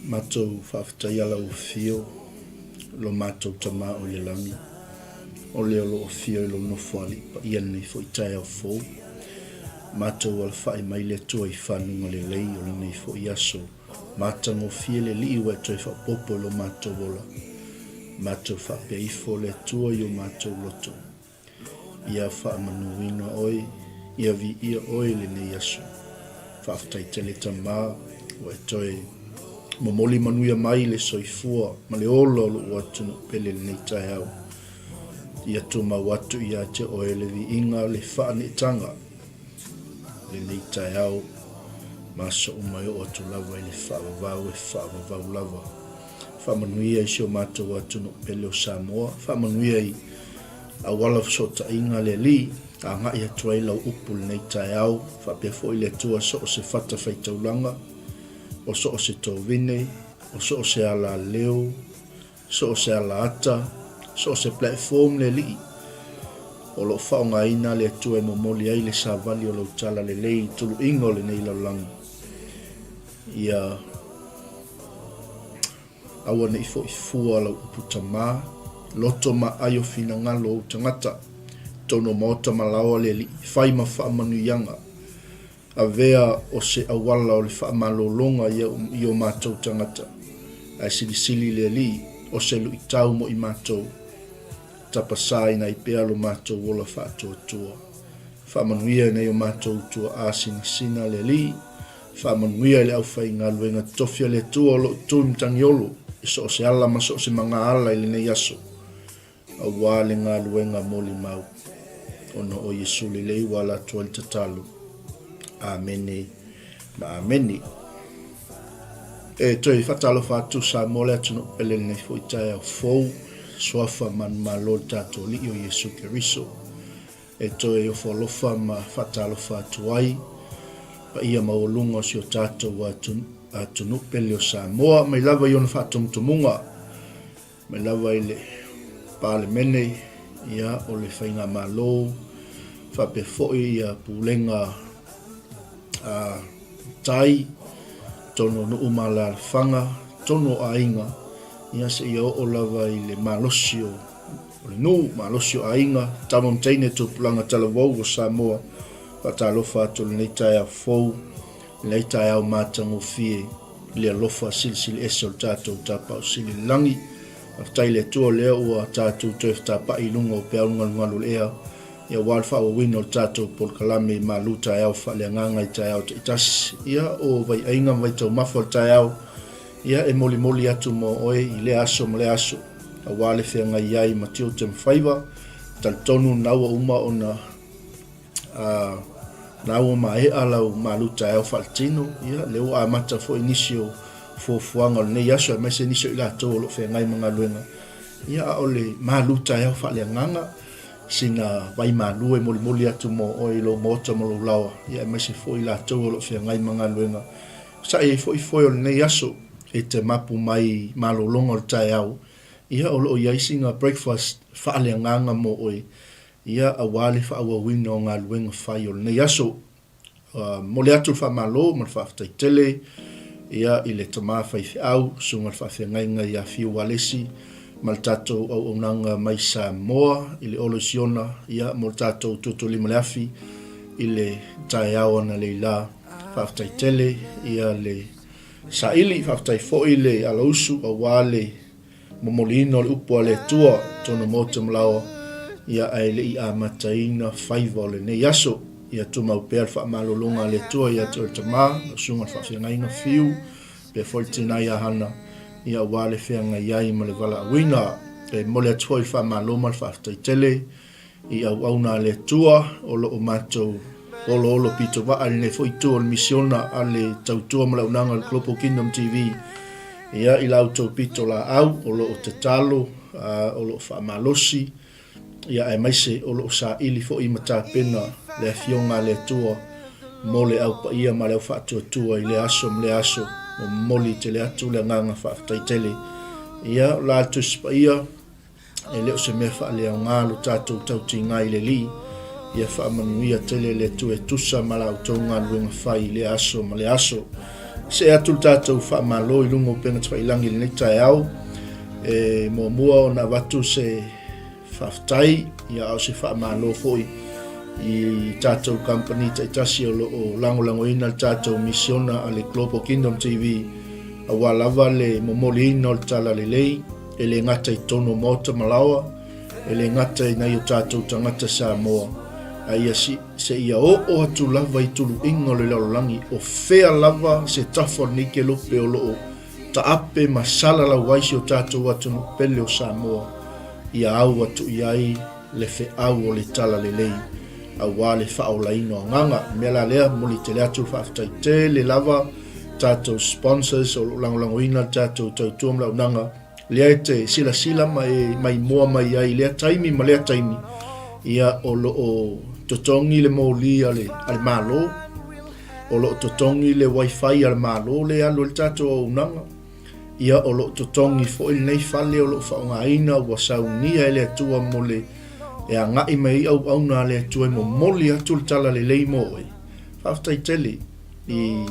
Matou faafetaia lau afio, lo matou Tama o i le lagi, o le o lo o afio i lou Nofoalii paia lenei foi taeao fou. Matou alafai mai le Atua i fanuga lelei o lenei foi aso. Matagofie le Alii ua e toe faaopoopo i lo matou ola. Matou faapea ifo le Atua i o matou loto. Ia faamanuina oe, ia viia oe i lenei aso. Faafetai tele Tama, ua e toe momoli manuia mai le soifua ma le ola o lou atunuu pele i lenei taeao. Ia tumau atu ia te oe le viiga, le faaneetaga lenei taeao ma aso uma e oo atu lava i le faavavau e faavavau lava. Faamanuia i si o matou atunuu pele o Samoa. Faamanuia i auala fesootaiga a le Alii, agai atu ai lau upu i lenei taeao. Faapea foi le Atua so o se fata faitaulaga, o so o se tovine, o so o se alaleo, so o se alaata, so o se platform le Alii o lo o faaaogaina le Atua e momoli ai le savali o lau tala lelei i tuluiga o lenei lalolagi. Ia aua ne i foi fua lau upu tama, loto ma ai o finagalo o ou tagata, totonu o maota ma laoa le Alii, fai ma faamanuiaga. Avea o se auala o le faamalologa i o matou tagata, ae silisili le Alii o se luitau mo i matou, tapasaina ai pea lo matou ola faatuatua. Faamanuia i nai o matou tuaa sinasina le Alii, faamanuia i le aufaigaluega totofi a le Atua o lo o tu i Matagiolo i so o se ala ma so o se magaala i lenei aso. Aua le galuega molimau, ona o Iesu lelei ua ala atu ai le tatalo. Amene ma amene. E toe faatalofa atu Samoa le atunuu pele lenei foi taeao fou, suafa manumalo le tatou Alii o Iesu Keriso. E toe ofo alofa ma faatalofa atu ai paia maualuga o si o tatou atunuu pele o Samoa mai lava i ona faatumutumuga. Mai lava i le Palemene, ia, o le Faigamalo, faapea foi ia Pulega a Tai, totonu o nuu ma alaalafaga, totonu o aiga, ia seia oo lava i le malosi o le nuu, malosi o aiga, tama ma teine, tupulaga talavou o Samoa. Faatalofa atu i lenei taeao fou, lenei taeao matagofie. I le alofa silisili ese o le tatou Tapaau Sili i le Lagi. Faafetai i le Atua o lea ua tatou toe fetapa'i i luga o peau galugalu o le ea, ia aua le faaauauina o le tatou polokalame i malu taeao faaleagaga i taeao taitasi. Ia o vaiaiga ma vaitaumafa o le taeao, ia e molimoli atu mo oe i lea aso ma lea aso, aua le feagai ai ma tiute ma faiva, talitonu na ua uma ona Ā, na ua maea lau malu taeao faaletino, ia, lea ua amata foi nisi o fuafuaga o lenei aso, aemaise nisi o i latou o lo o feagai ma galuega, ia, a o le malu taeao faaleagaga, sina vai malu e molimoli atu mo oe i lou maota ma lou laoa, ia, aemaise foi i latou o lo o feagai ma galuega. Sa'i ai foi foe o lenei aso, e te mapu mai malologa o le taeao, ia, o lo o i ai sina breakfast faaleagaga mo oe, Ia, aua le faaauauina o galuega fai o lenei aso. Momoli atu le faamalo ma le faafetai tele ia i le tama faifeau, Susuga i le Faafeagaiga ia Fiu Alesi ma le tatou auaunaga mai Samoa i le Olo i Siona, ia, mo le tatou tuutuulima le afi i le taeao analeila. Faafetai tele ia le saili, faafetai foi le alausu aua le Momoliina o le upu a le Atua, tonu maota ma laoa, ia ae le i amataina faiva o lenei aso. Ia tumau pea le faamalologa a le Atua ia te oe le Tama, lau Susuga i le Faafeagaiga, Fiu, pea foi le tina ia Hana, ia aua le feagai ai ma le valaauina. E momoli atu foi le faamalo ma le faafetai tele i auauna a le Atua o lo o matou oloolo pitovaa i lenei foi itu o le misiona a le tautua ma le auaunaga a le Global Kingdom TV. Ia, i la outou pito laau o lo o tatalo, o lo o faamalosi, ia aemaise o lo o saili foi ma tapena le Afioga a le Atua mo le Au Paia ma le Au Faatuatua i lea aso ma lea aso. Momoli tele atu le agaga faafetai tele. Ia, o la le Tusi Paia, E le o se mea faaleaoga lo tatou tautiga i le Alii. Ia faamanuia tele le Atua e tusa ma la outou galuega fai i lea aso ma lea aso. See atu le tatou faamalo i luga o upega tafailagi i lenei taeao. E muamua ona avatu se faafetai, ia a o se faamalo foi i tatou kamupani taitasi o lo o lagolagoina le tatou misiona a le Global Kingdom TV aua lava le momoliina o le talalelei. E le gata i totonu o maota ma laoa, e le gata i nai o tatou tagata Samoa, a ia seia oo atu lava i tuluiga o le lalolagi, o fea lava se tafa o lenei kelope o lo o taape ma salalau ai si o tatou atunuu pele o Samoa, ia au atu i ai le feau o le Talalelei aua le faaolaina o agaga. O le mea la lea, momoli tele atu le faafetai tele lava tatou sponsors o lo o lagolagoina le tatou tautua ma le auaunaga, lea e te silasila ma e maimoa mai ai i lea taimi ma lea taimi, ia o lo o totogi le moli a le, a le Malo, o lo o totogi le wifi a le Malo lea e alu ai le tatou auaunaga, Ia o lo o totogi foi lenei fale o lo o faaaogaina ua saunia e le Atua mo le e agai mai ai auauna a le Atua e momoli atu le talalelei mo oe. Faafetai tele i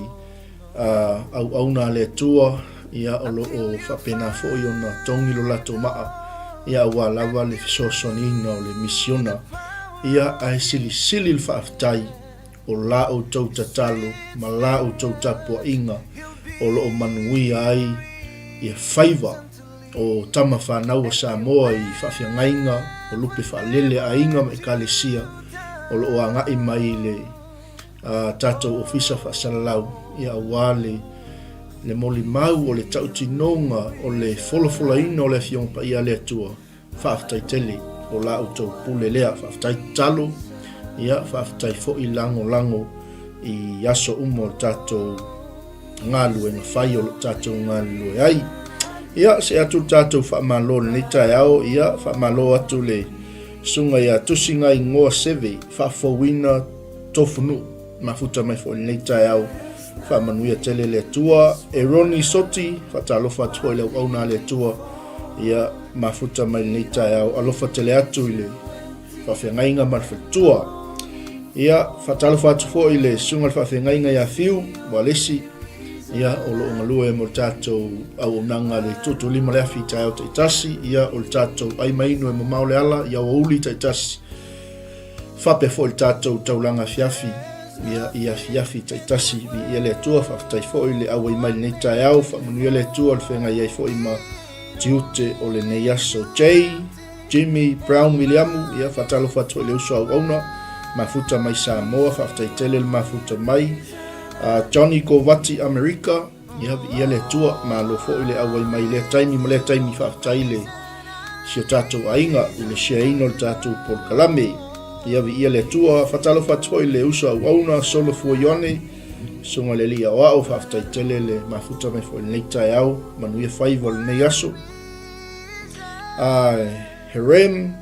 auauna a le Atua ia o lo o faapena foi ona togi lo latou maa ia aua lava le fesoasoaniina o le misiona ia ae silisili le faafetai o la outou tatalo ma la outou tapuaiga o lo o manuia ai ia faiva o tama fanau a Samoa i faafeagaiga o lupe faalele a aiga ma ekalesia o lo o agai mai i le tatou ofisa faasalalau ia aua le le molimau o le tautinoga o le folafolaina o le Afioga Paia a le Atua. Faafetai tele o la outou pule lea. Faafetai tatalo, ia faafetai foi lagolago i aso uma o le tatou galuega fai o lo o tatou galulue ai. Ia, see atu le tatou faamalo i lenei taeao, ia faamalo atu le susuga ia Tusigaigoa Seve, faafouina Tofunuu, mafuta mai foi i lenei taeao. Faamanuia tele le Atua. E Ronnie Soti, faatalofa atu foi i le auauna a le Atua, ia mafuta mai lenei taeao. Alofa tele atu i le faafeagaiga ma le faletua. Ia, faatalofa atu foi i le susuga i le faafeagaiga ia Fiu Walesi, ia, o lo o galue mo le tatou auaunaga le tuutuulima le afi i taeao taitasi, ia, o le tatou ai ma inu e mamao le ala i aoauli taitasi. Faapea foi le tatou taulaga afiafi, ia, i afiafi taitasi, viia le Atua, faafetai foi le auai mai lenei taeao, faamanuia le Atua le feagai ai foi ma tiute o lenei aso. J. Jimmy Brown Wiliamu, ia, faatalofa atu foi le uso auauna, mafuta mai Samoa, faafetai tele le mafuta mai. Johnny Kovati Amerika, Ia, viia le Atua, malo foi le auai mai i lea taimi ma lea taimi, faafetai le si o tatou aiga i le share-ina o le tatou polokalame. Ia, viia le Atua, faatalofa atu foi i le uso auauna, Solo Fua Ioane, Susuga i le Alii Aoao, faafetai tele le mafuta mai foi i lenei taeao, manuia faiva o lenei aso. Herem,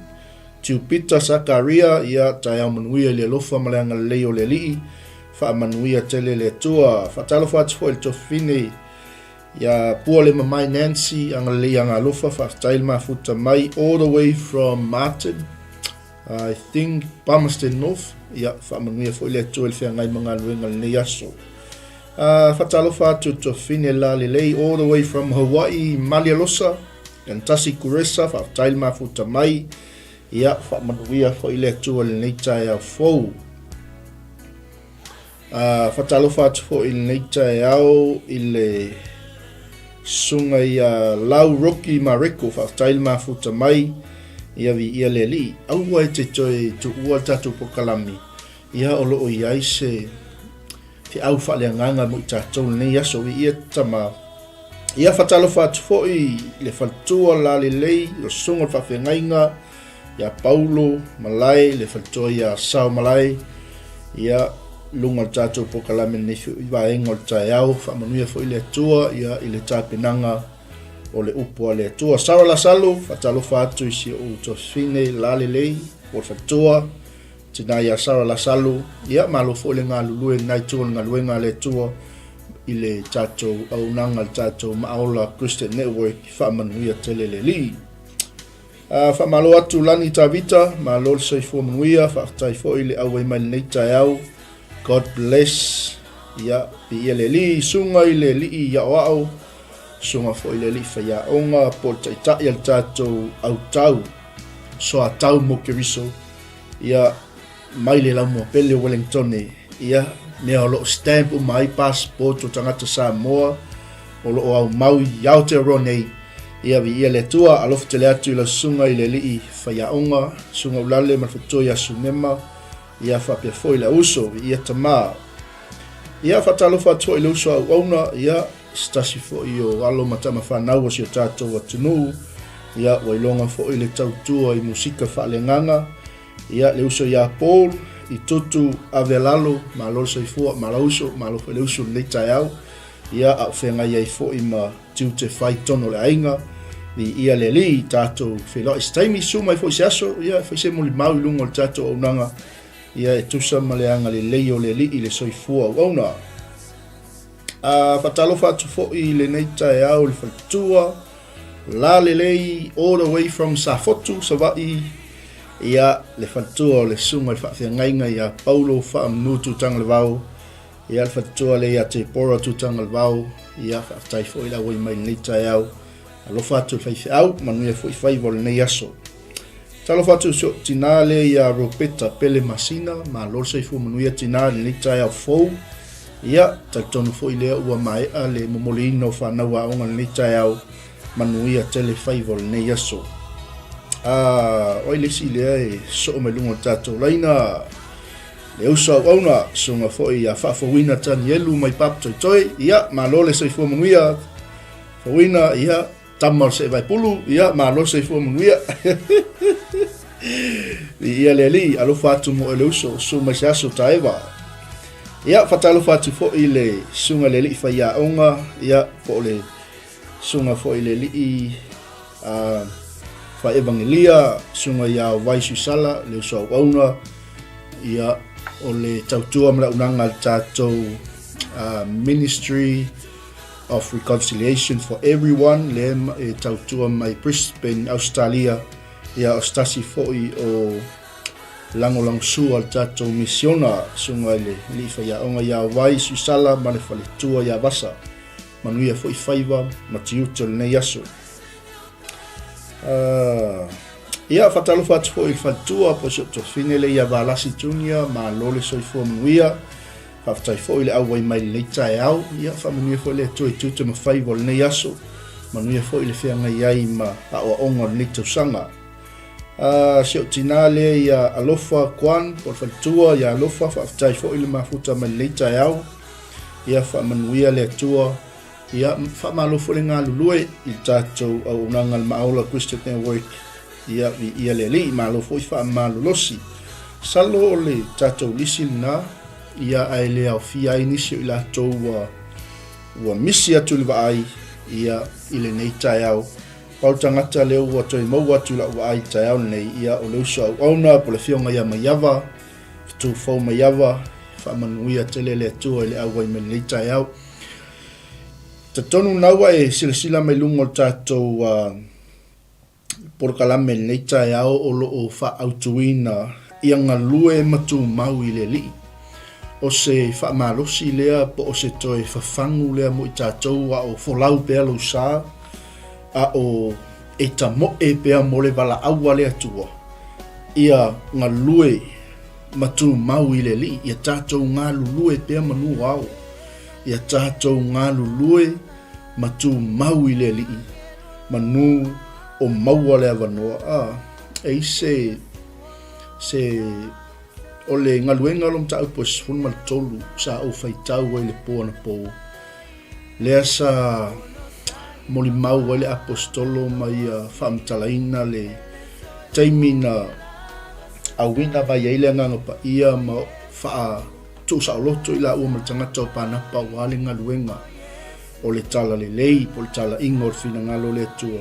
Tiupita Sakaria, ia, taeao manuia i le alofa ma le agalelei o le Alii, Faamanuia tele le Atua. Faatalofa atu foi i le Tofine ia Pualemamae Nancy, agalelei agalofa, faafetai le mafuta mai all the way from Martin, I think Palmerston North. Ia, faamanuia foi le Atua i le feagai ma galuega i lenei aso. Faatalofa atu i le Tofine Lalelei all the way from Hawaii, Malialosa, Ntasi Kuresa, faafetai le mafuta mai. Ia, faamanuia foi le Atua i lenei taeao fou. Faatalofa atu foi i lenei taeao i le susuga ia Lau Roki Mareko, faafetai le mafuta mai, ia viia le Alii. Aua e te toe tuua le tatou polokalame, ia o lo o i ai se feau faaleagaga mo i tatou i lenei aso, viia Tama. Ia faatalofa atu foi i le faletua lalelei o susuga o le faafeagaiga ia Paulo Malae, le faletua ia Sao Malae, ia luga o le tatou polokalame lenei foi vaega o le taeao. Faamanuia foi le Atua ia i le tapenaga o le upu a le Atua. Sara Lasalo, faatalofa atu i si ou tuafafine lalelei o le faletua Tina ia Sara Lasalo, ia malo foi le galulue i lena itu o le galuega a le Atua i le tatou auaunaga le tatou Maaola Christian Network, faamanuia tele le Alii. Faamalo atu Lani Tavita, malo le soifua manuia, faafetai foi le auai mai lenei taeao. God bless. Ia, viia le Alii, suga i le Alii aoao, suga foi i le Alii faiaoga, po o le taitai a le tatou autau, soatau mo Keriso. Ia, mai le laumua pele o Wellingtone, ia, mea o lo o stamp uma ai passport o tagata Samoa o lo o aumau i Aotearoa nei, Ia, viia le Atua, alofa tele atu i lau susuga i le alii faiaoga, Susuga Ulale ma le faletua ia Sunema, ia faapea foi le auuso, viia Tama. Ia, faatalofa atu foi i le uso a auauna, ia, se tasi foi o alo ma tama fanau o si o tatou atunuu, ia, ua iloga foi le tautua i musika faaleagaga, ia, le uso ia Paul, i Tutu Avealalo, malo le soifua, malo uso, malo foi le uso i lenei taeao, ia, a o feagai ai foi ma tiute fai tonu o le aiga, viia le Alii, tatou feiloai se taimi, susu mai foi se aso, ia, e fai se molimau i luga o le tatou auaunaga, ia, e tusa ma le agalelei o le Alii i le soifua auauna. A faatalofa atu foi i lenei taeao i le faletua, Lalelei all the way from Safotu, Savaii, ia, le faletua o le Susuga i le Faafeagaiga ia Paulo Faamanu Tutagalevao, Ia le faletua lea ia Tepora Tutagalevao, ia faafetai foi le auai mai i lenei taeao. Alofa atu i le faifeau, manuia foi faiva o lenei aso. Talofa atu i si ou tinā lea ia Ropeta Pele Masina, malo le soifua manuia tinā i lenei taeao fou. Ia, talitonu foi lea ua maea le momoliina o fanau aoga i lenei taeao, manuia tele faiva o lenei aso. Ah, o ai le isi lea e soo mai luga o le tatou laina? Le uso auauna, susuga foi ia Faafouina Tanielu mai Papatoetoe, ia, malo le soifua manuia. Fouina, ia, tama o le Seevaepulu, ia, malo le soifua manuia. Viia le Alii, alofa atu mo oe le uso, susu mai se aso taeva. Ia, faatalofa atu foi i le susuga i le alii faiaoga, ia, po o le susuga foi i le alii uh, faevangelia, susuga ia Vai Suisala, le uso auauna, ia, o le tautua ma le auaunaga a le tatou uh, ministry of Reconciliation for Everyone, lea e tautua mai Brisbane, Australia, ia o se tasi foi o lagolagosua le tatou misiona, susuga i le alii faiaoga ia Vai Suisala ma le faletua ia Vasa. Manuia foi faiva ma tiute o lenei aso. Uh, ia, faatalofa atu foi i le faletua po o si ou tuafafine lea ia Valasi Junior, malo le soifua manuia. Faafetai foi le auai mai i lenei taeao. Ia, faamanuia foi le Atua i tiute ma faiva o lenei aso. Manuia foi le feagai ai ma aoaoga o lenei tausaga. Uh, si ou tinā lea ia Alofa Kwan, po o le faletua ia Alofa, faafetai foi le mafuta mai lenei taeao. Ia faamanuia le Atua. Ia faamalo foi le galulue i le tatou auaunaga le Maaola Christian Network. Ia viia le Alii, malo foi faamalolosi. Masalo o le tatou lisi lena, ia ae le aofia ai nisi o i latou ua ua misi atu i le vaai ia i lenei taeao. Pau le tagata lea ua toe maua atu i lau vaai i le taeao lenei, ia o le uso auauna po o le afioga ia Maiava, Fetu Fou Maiava, faamanuia tele le Atua i le auai mai lenei taeao. Talitonu lena ua e silasila mai luga o le tatou uh, polokalame i lenei taeao o lo o faaautuina ia galue ma tumau i le Alii. O se faamalosi lea po o se toe fafagu lea mo i tatou a o folau pea lou sa, a o e tamoe pea mo le valaau a le Atua, ia galue ma tumau i le Alii, ia tatou galulue pea manu o ao, ia tatou galulue ma tumau i le Alii, manu o maua le avanoa. A, e i se, se, o le galuega o lo mataupu e 13 sa ou faitau ai le po anapo, lea sa molimau ai le Aposetolo ma ia faamatalaina le taimi na auina mai ai le Agaga Paia ma faa tuusaoloto i laua ma le tagata o Panapa aua le galuega o le talalelei po o le talaiga o le finagalo o le Atua.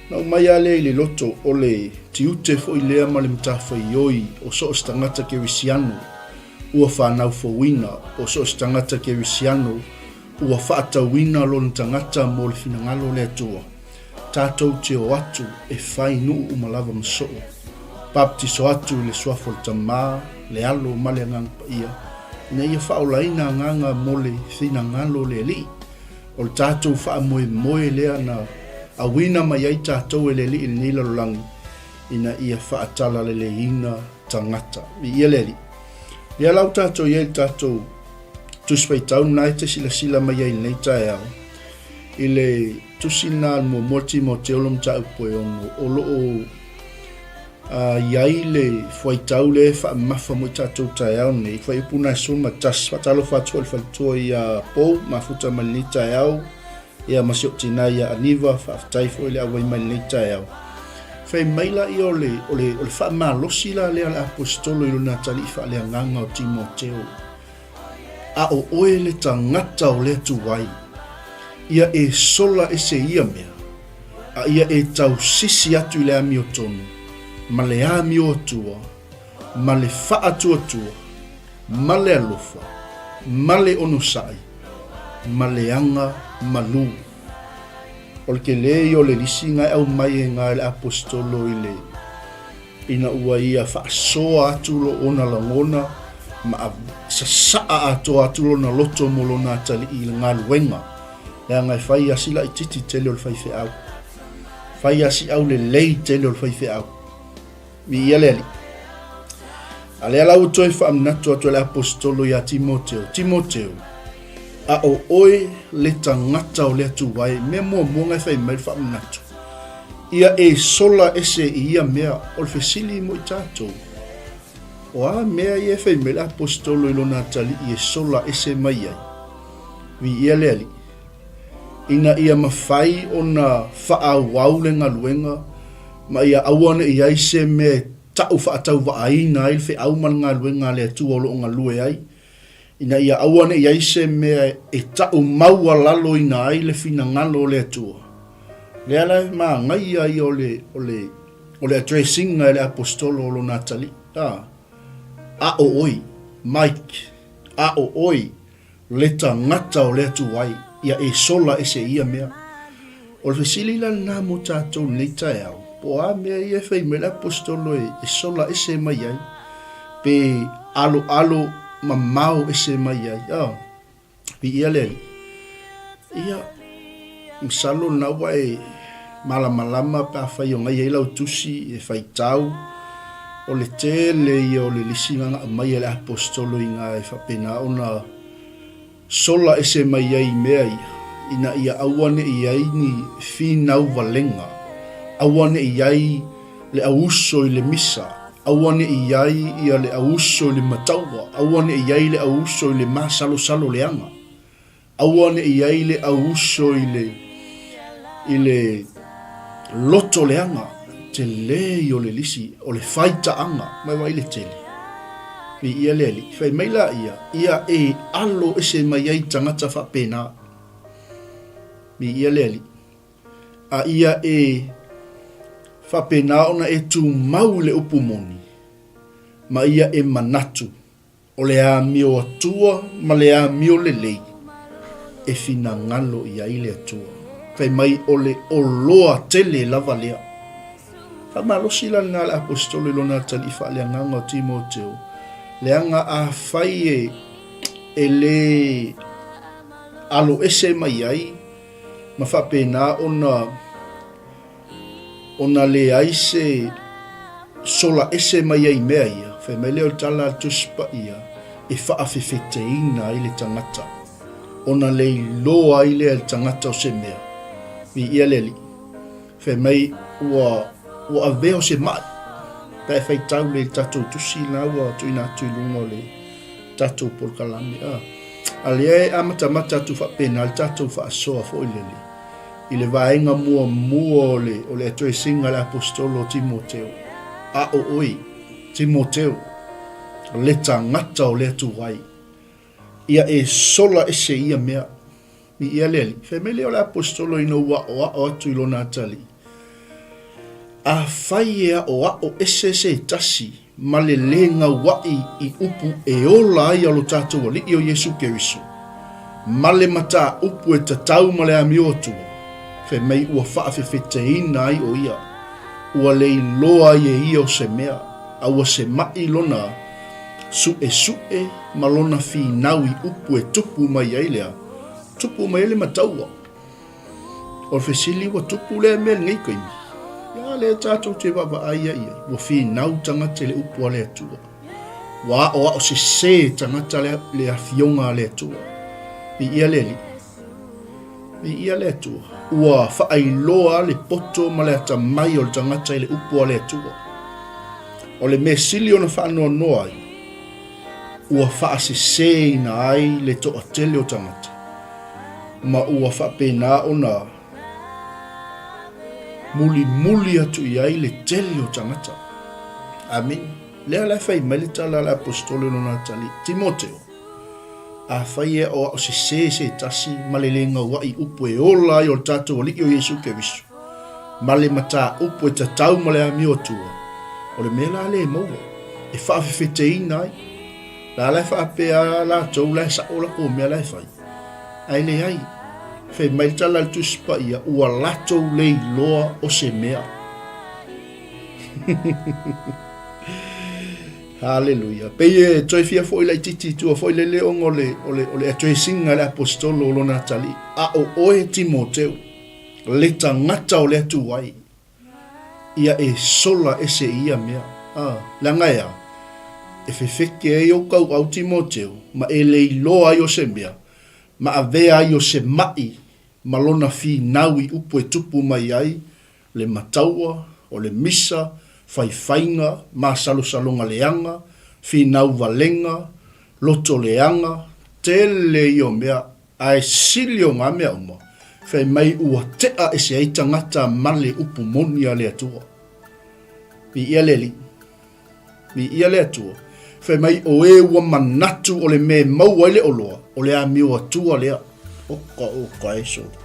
Na aumai lava lea i le loto o le tiute foi lea ma le matafaioi o so o se tagata kerisiano ua fanau fouina, o so o se tagata kerisiano ua faatauina lona tagata mo le finagalo o le Atua. Tatou te o atu e fai nuu uma lava ma soo. Baptiso atu i le suafa o le Tama, le Alo ma le Agaga Paia, ina ia faaolaina agaga mo le finagalo o le Alii. O le tatou faamoemoe lea na auina mai ai tatou e le Alii i lenei lalolagi, ina ia faatalaleleiina tagata. Viia le Alii. Lea la ua tatou i ai i le tatou Tusi Faitau lena e te silasila mai ai i lenei taeao, i le. Tusi lena a le muamua Timoteo le mataupu e ono, o lo o i ai le fuaitau lea e faamamafa mo i tatou taeao nei, fuaiupu na e 11. Faatalofa atu foi i le faletua ia Pou, mafuta mai lenei taeao, ia ma si ou tina ia Aniva, faafetai foi le auai mai lenei taeao. Fai mai la ia o le, o le, o le faamalosi la lea a le Aposetolo i lona atalii faaleagaga o Timoteo. A o oe le tagata o le atuai, ia e sola ese ia mea, a ia e tausisi atu i le amiotonu, ma le amioatua, ma le faatuatua, ma le alofa, ma le onosai, ma le aga malū. O le tele ia o le lisi na e aumai e na e le Aposetolo i le ina ua ia faasoa atu lo ona lagona ma sasaa atoa atu lona loto mo lona atalii i le galuega, leaga e fai a si laititi tele o le faifeau, fai a si aulelei tele o le faifeau. Viia le Alii. A lea la ua toe faamanatu atu e le Aposetolo iā Timoteo, Timoteo, a o oe le tagata o le Atua e, mea muamua na e fai mai le faamanatu, ia e sola ese i ia mea. O le fesili mo i tatou, o a mea ia e fai mai le Aposetolo i lona atalii e sola ese mai ai? Viia le Alii. Ina ia mafai ona faaauau le galuega ma ia aua ne i ai se mea e ta'u faatauvaaina ai le feau ma le galuega a le Atua o lo o galue ai, ina ia aua ne i ai se mea e ta'u maualaloina ai le finagalo o le Atua. Lea la e manaia ia o le, o le, o le address-ina e le Aposetolo o lona atalii, a, a o oe, Mike, a o oe, Le tagata o le atuai, ia e sola ese i ia mea. O le fesili la lena mo tatou i lenei taeao, po o a mea ia e fai mai le Aposetolo e sola ese mai ai, pe aloalo mamao ese mai ai. Oh, viia le Alii. Ia, masalo lena ua e malamalama pe afai o nai ai lau tusi e faitau, o le tele ia o le lisi na aumai e le Aposetolo i ina e faapena ona sola ese mai ai i mea ia, ina ia aua ne i ai ni finau valega, aua ne i ai le auuso i le misa, aua ne i ai ia le auuso i le mataua, aua ne i ai le auuso i le masalosalo leaga. Aua ne i ai le auuso i le, i le loto leaga, tele i o le lisi, o le faitaaga, mai vaai le tele. Viia le Alii. Fai mai la ia, ia e alo ese mai ai tagata faapena. Viia le Alii. A ia e faapena ona e tumau i le upu moni, ma ia e manatu O le amio atua ma le amio lelei e finagalo i ai le Atua. Fai mai o le oloa tele lava lea. Faamalosi la lena a le Aposetolo i lona atalii faaleagaga o Timoteo, leaga afai e e le aloese mai ai ma faapena ona Ona leai se sola ese mai ai i mea ia, fai mai lea o le tala a le Tusi Paia, e faafefeteina ai le tagata, ona le iloa ai lea e le tagata o se mea. Viia le Alii. Fai mai ua, ua avea o se ma'i, pe a e faitau lea i le tatou tusi lena ua tuuina atu i luga o le tatou polokalame. A, a lea e amatamata atu faapena le tatou faasoa foi lele. I le vaega muamua o le, o le address-ina a le Aposetolo o Timoteo, A o oe, Timoteo, le tagata o le atuai, ia e sola ese ia mea. Viia le Alii. Fai mai lea o le Aposetolo ina ua aʻoaʻo atu i lona atalii, Afai e aʻoaʻo ese se tasi ma le lē gauaʻi i upu e ola ai a lo tatou Alii o Iesu Keriso, ma le mataupu e tatau ma le amio Atua, fai mai ua faafefeteina ai o ia, ua le iloa ai e ia o se mea, a ua semaʻi lona suʻesuʻe ma lona finau i upu e tupu mai ai lea, tupu mai ai le mataua. O le fesili ua tupu lea mea i lenei taimi, ia lea tatou te vaavaai ai i ai, ua finau tagata i le upu a le Atua. Ua aoao sese tagata le, le afioga a le Atua. Viia le Alii. Viia le Atua. Ua faailoa le poto ma le atamai o le tagata i le upu a le Atua. O le mea sili ona faanoanoa ai, ua faaseseina ai le toatele o tagata, ma ua faapena ona mulimuli atu i ai le tele o tagata. Amene. Lea la e fai mai le tala a le Aposetolo i lona atalii, Timoteo, afai e aʻoaʻo sesē se tasi ma le lē gauaʻi upu e ola ai o le tatou Alii o Iesu Keriso, ma le mataupu e tatau ma le amio atua, o le mea la lea e maua, e faafefeteina ai. La la e faapea latou la e saʻo lakou mea la e fai, ae leai. Fai mai le tala a le Tusi Paia, ua latou le iloa o se mea. Haleluia. Pei e toe fia foi laititi i tua foi lele ona o le, o le, o le addressing a le aposetolo o lona atalii. A o oe Timoteo, le tagata o le Atuai, ia e sola ese i ia mea. A, leaga e a? E fefeke ai ou kauʻau Timoteo, ma e le iloa ai o se mea, ma avea ai o se maʻi ma lona finau i upu e tupu mai ai le mataua, o le misa, faifaiga, masalosaloga leaga, finau valega, loto leaga, tele ia o mea, ae sili o ngā mea uma, fai mai ua tea ese ai tagata ma le upu moni a le Atua. Viia le Alii. Viia le Atua. Fai mai o e ua manatu o le mea e maua ai le oloa, o le amio atua lea. Oka oka e sole.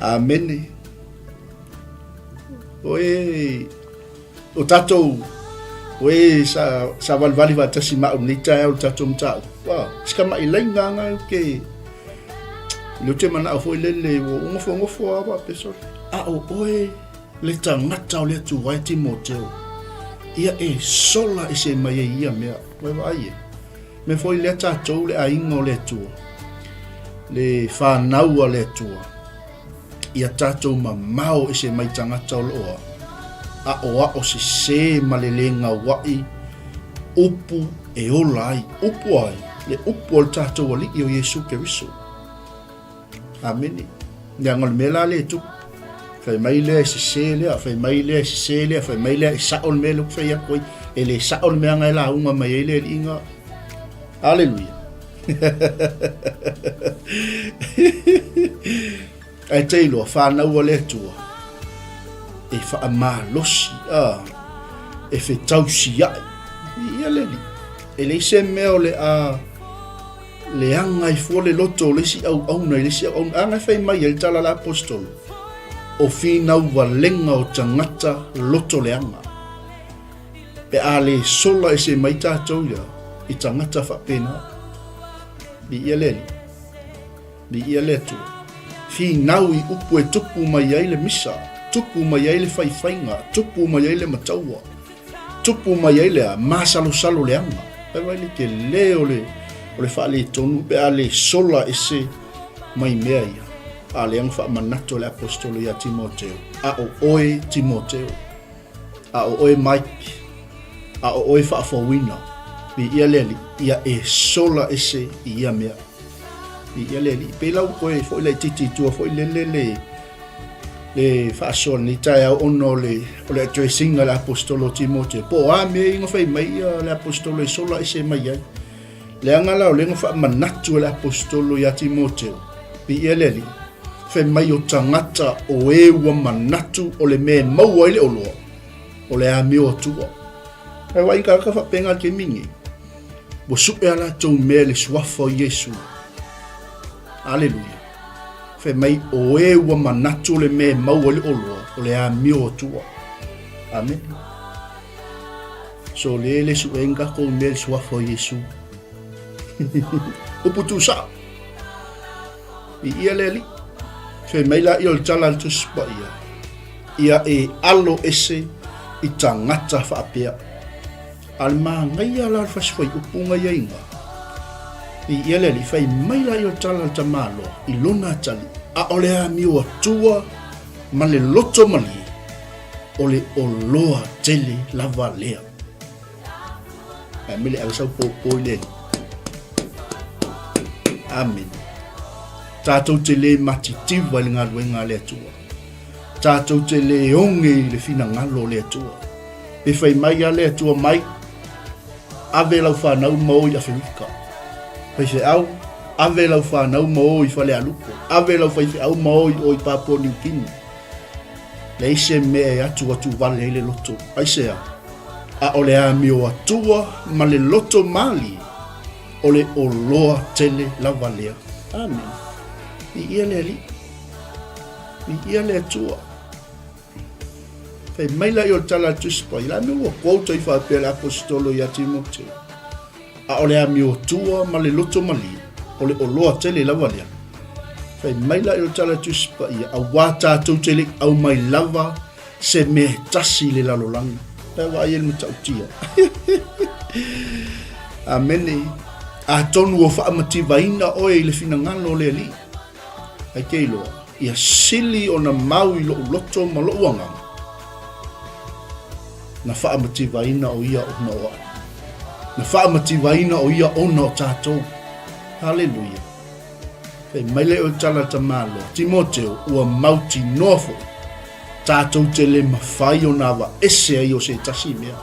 Amene. Oe, o tatou, oe sa, sa valivali faatasi ma au nei taeao le tatou mataupu. Wa, si ka mai laina anga e ke, le o te manao foi lele, ua ugofogofo a wa peso. A o oe, le tagata o le Atua e Timoteo, ia e sola ese mai ai ia mea. Ua vaai e. Mea foi lea tatou le aiga o le Atua, le fanau a le Atua, ia tatou mamao ese mai tagata o loo aʻoaʻo sesē ma le lē gauaʻi upu e ola ai, upu ai, le upu o le tatou Alii o Iesu Keriso. Amene. Leaga o le mea la lea e tupu. Fai mai lea e sesē lea, fai mai lea e sesē lea, fai mai lea e saʻo le mea lea ou te fai atu ai. E le saʻo le mea na e lauga mai ai le alii. Aleluia. Ae te iloa, whanau a le Atua, e whaamalosi, a, e whetausi ai. Ia le alii. E leai se mea o le a leaga ai fua le loto o le isi auauna i le isi auauna. A na e fai mai ai le tala a le aposetolo, o finau valega o tagata loto leaga. Pe a le sola ese mai tatou ia i tagata faapena. Viia le Alii. Viia le Atua. Finau i upu e tupu mai ai le misa, tupu mai ai le faifaiga, tupu mai ai le mataua, tupu mai ai le a, masalosalo leaga. Ai vai le tele o le, o le faaletonu pe a le sola ese mai mea ia. A lea na faamanatu e le aposetolo ia Timoteo, a o oe Timoteo, A o oe Mike, a o oe faafouina, viia le Alii, ia e sola ese i ia mea. Viia le Alii. Pei la ua toe foi laitiiti i tua foi lele le, le faasoa lenei taeao ona o le, o le addressing a le aposetolo o Timote. Po o a mea ia na fai mai ia le aposetolo e sola ese mai ai. Leaga la o lea na faamanatu e le aposetolo ia Timoteo, viia le Alii, fai mai o tagata o e ua manatu o le mea e maua ai le oloa, o le amio atua. Ae vaai tagata faapena i le taimi lenei, ua sue a latou mea i le suafa o Iesu. Aleluia. Fai mai o e ua manatu o le mea e maua ai le oloa, o le amio atua. Amene. So le le suʻe tatou mea i le suafa o Iesu. Upu tuusao. Viia le Alii. Fai mai laia o le tala a le Tusi Paia, ia e alo ese i tagata faapea. A le manaia la o le fasi fuaiupu na i ai ina. Viia le Alii, fai mai laia o le tala a le tamaloa i lona atalii, a o le amio atua ma le loto malie, o le oloa tele lava lea. Ae mele ave sau pōpō i le Alii. Amene. Tātou te lē matitiva i le galuega a le Atua. Tātou te lē oge i le finagalo o le Atua. Pe fai mai a le Atua mai, ave lau whanau ma o i Awherika. Faifeau, ave lau whanau ma o i Falealupo. Ave lau faifeau ma o i o i Papua New Guinea. Leai se mea e atuatu vale ai le loto. Aisea? A o le amio atua ma le loto malie, o le oloa tele lava lea. Amene. Viia le Alii. Viia le Atua. Fai mai la i o le tala a Tusi Paia, la mea ua quote ai faapea le Aposetolo ia Timoteo. A o le amiotua ma le loto malie, o le oloa tele lava lea. Fai mai la i o le tala a Tusi Paia, auā tātou te le i aumai lava se mea e tasi i le lalolagi. Pe vaai ai le matautia. Amene. Atonu ua faamativaina oe i le finagalo o le Alii. Ai te iloa, ia sili ona mau i lo'u loto ma lo'u agaga, na faamativaina o ia ona o a'u. Na faamativaina o ia ona o tatou. Haleluia. Fai mai lea o le tala a tamaloa, Timoteo, ua mautinoa foi, tatou te le mafai ona avaese ai o se tasi mea.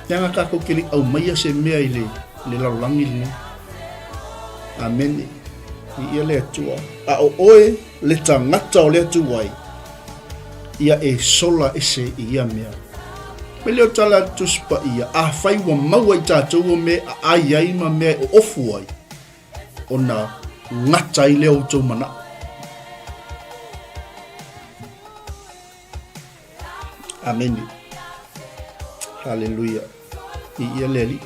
Leaga tatou te le i aumaia se mea i le, le lalolagi lenei. Amene. Viia le Atua. A o oe le tagata o le Atuai, ia e sola ese i ia mea. Me leo tala a Tusi Paia, afai ua maua i tatou o mea e aai ai ma mea e oofu ai, ona gata ai lea o outou manao. Amene. Haleluia. Viia le Alii.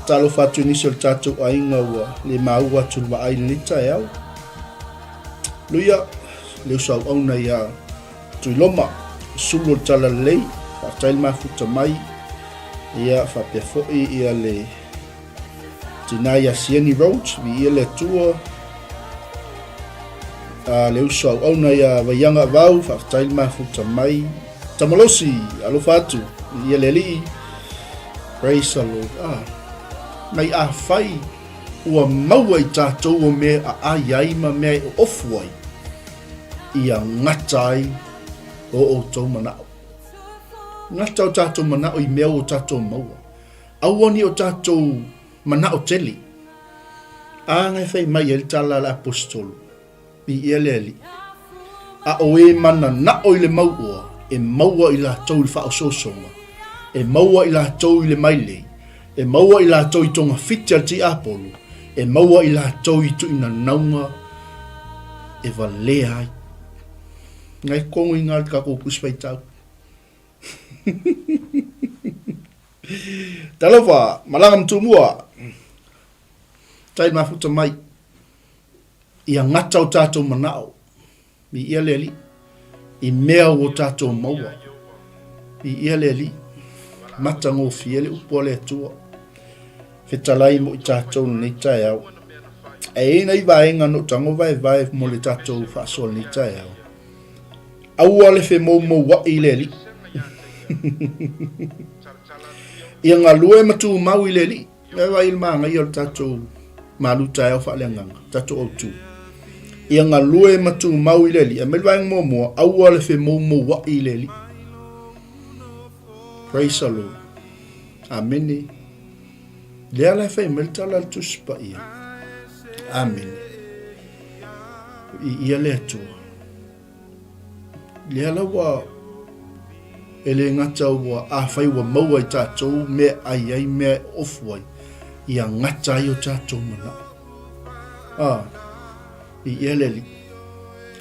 Talofa atu i nisi o le tatou aiga ua le maua atu le vaai i lenei taeao. Luia, le uso auauna iā Tuiloma, sulu o le Talalelei, faafetai le mafuta mai. Ia, faapea foi ia le Tina ia Sieni Rhodes, viia le Atua. A, le uso auauna ia Vaiaga Vau, faafetai le mafuta mai. Tamalosi, alofa atu, viia le Alii. Praise the Lord. Ah, mai afai ua maua i tatou o mea a ai ai ma mea e oofu ai, ia gata ai o outou manao. Gata o tatou manao i mea ua tatou maua. Aua ne i o tatou manao tele. A na e fai mai ai le tala a le Aposetolo, Viia le Alii. A o e mananao i le mauoa, e maua i latou i le faaosoosoga, e maua i latou i le mailei, e maua i latou i togafiti a le tiapolo, e maua i latou i tuinanauga e valea ai. Ngai kogo i ngā le tatou Tusi Faitau. Talofa, malaga ma Tumua. Tai mafuta mai. Ia gata o tatou manao. Viia le Alii. I mea ua tatou maua. Viia le Alii. Matagofie le upu a le Atua. Fetalai mo i tatou lenei taeao. E i ai nai vaega na ou tago vaevae mo le tatou faasoa lenei taeao. Aua le femoumoua'i i le Alii. Ia galue ma tumau i le Alii. E vaai i le manaia o le tatou malu taeao faaleagaga, tatou autu. Ia galue ma tumau i le Alii. Aumai le vaega muamua, aua le femoumoua'i i le Alii. Praise the Lord. Amene. Lea la e fai mai le tala a le Tusi Paia. Amene. I ia le Atua. Lea la ua e le gata ua afai ua maua i tatou mea ai ai mea e ofu ai, ia gata ai o tatou manao. Ah, i ia le Alii.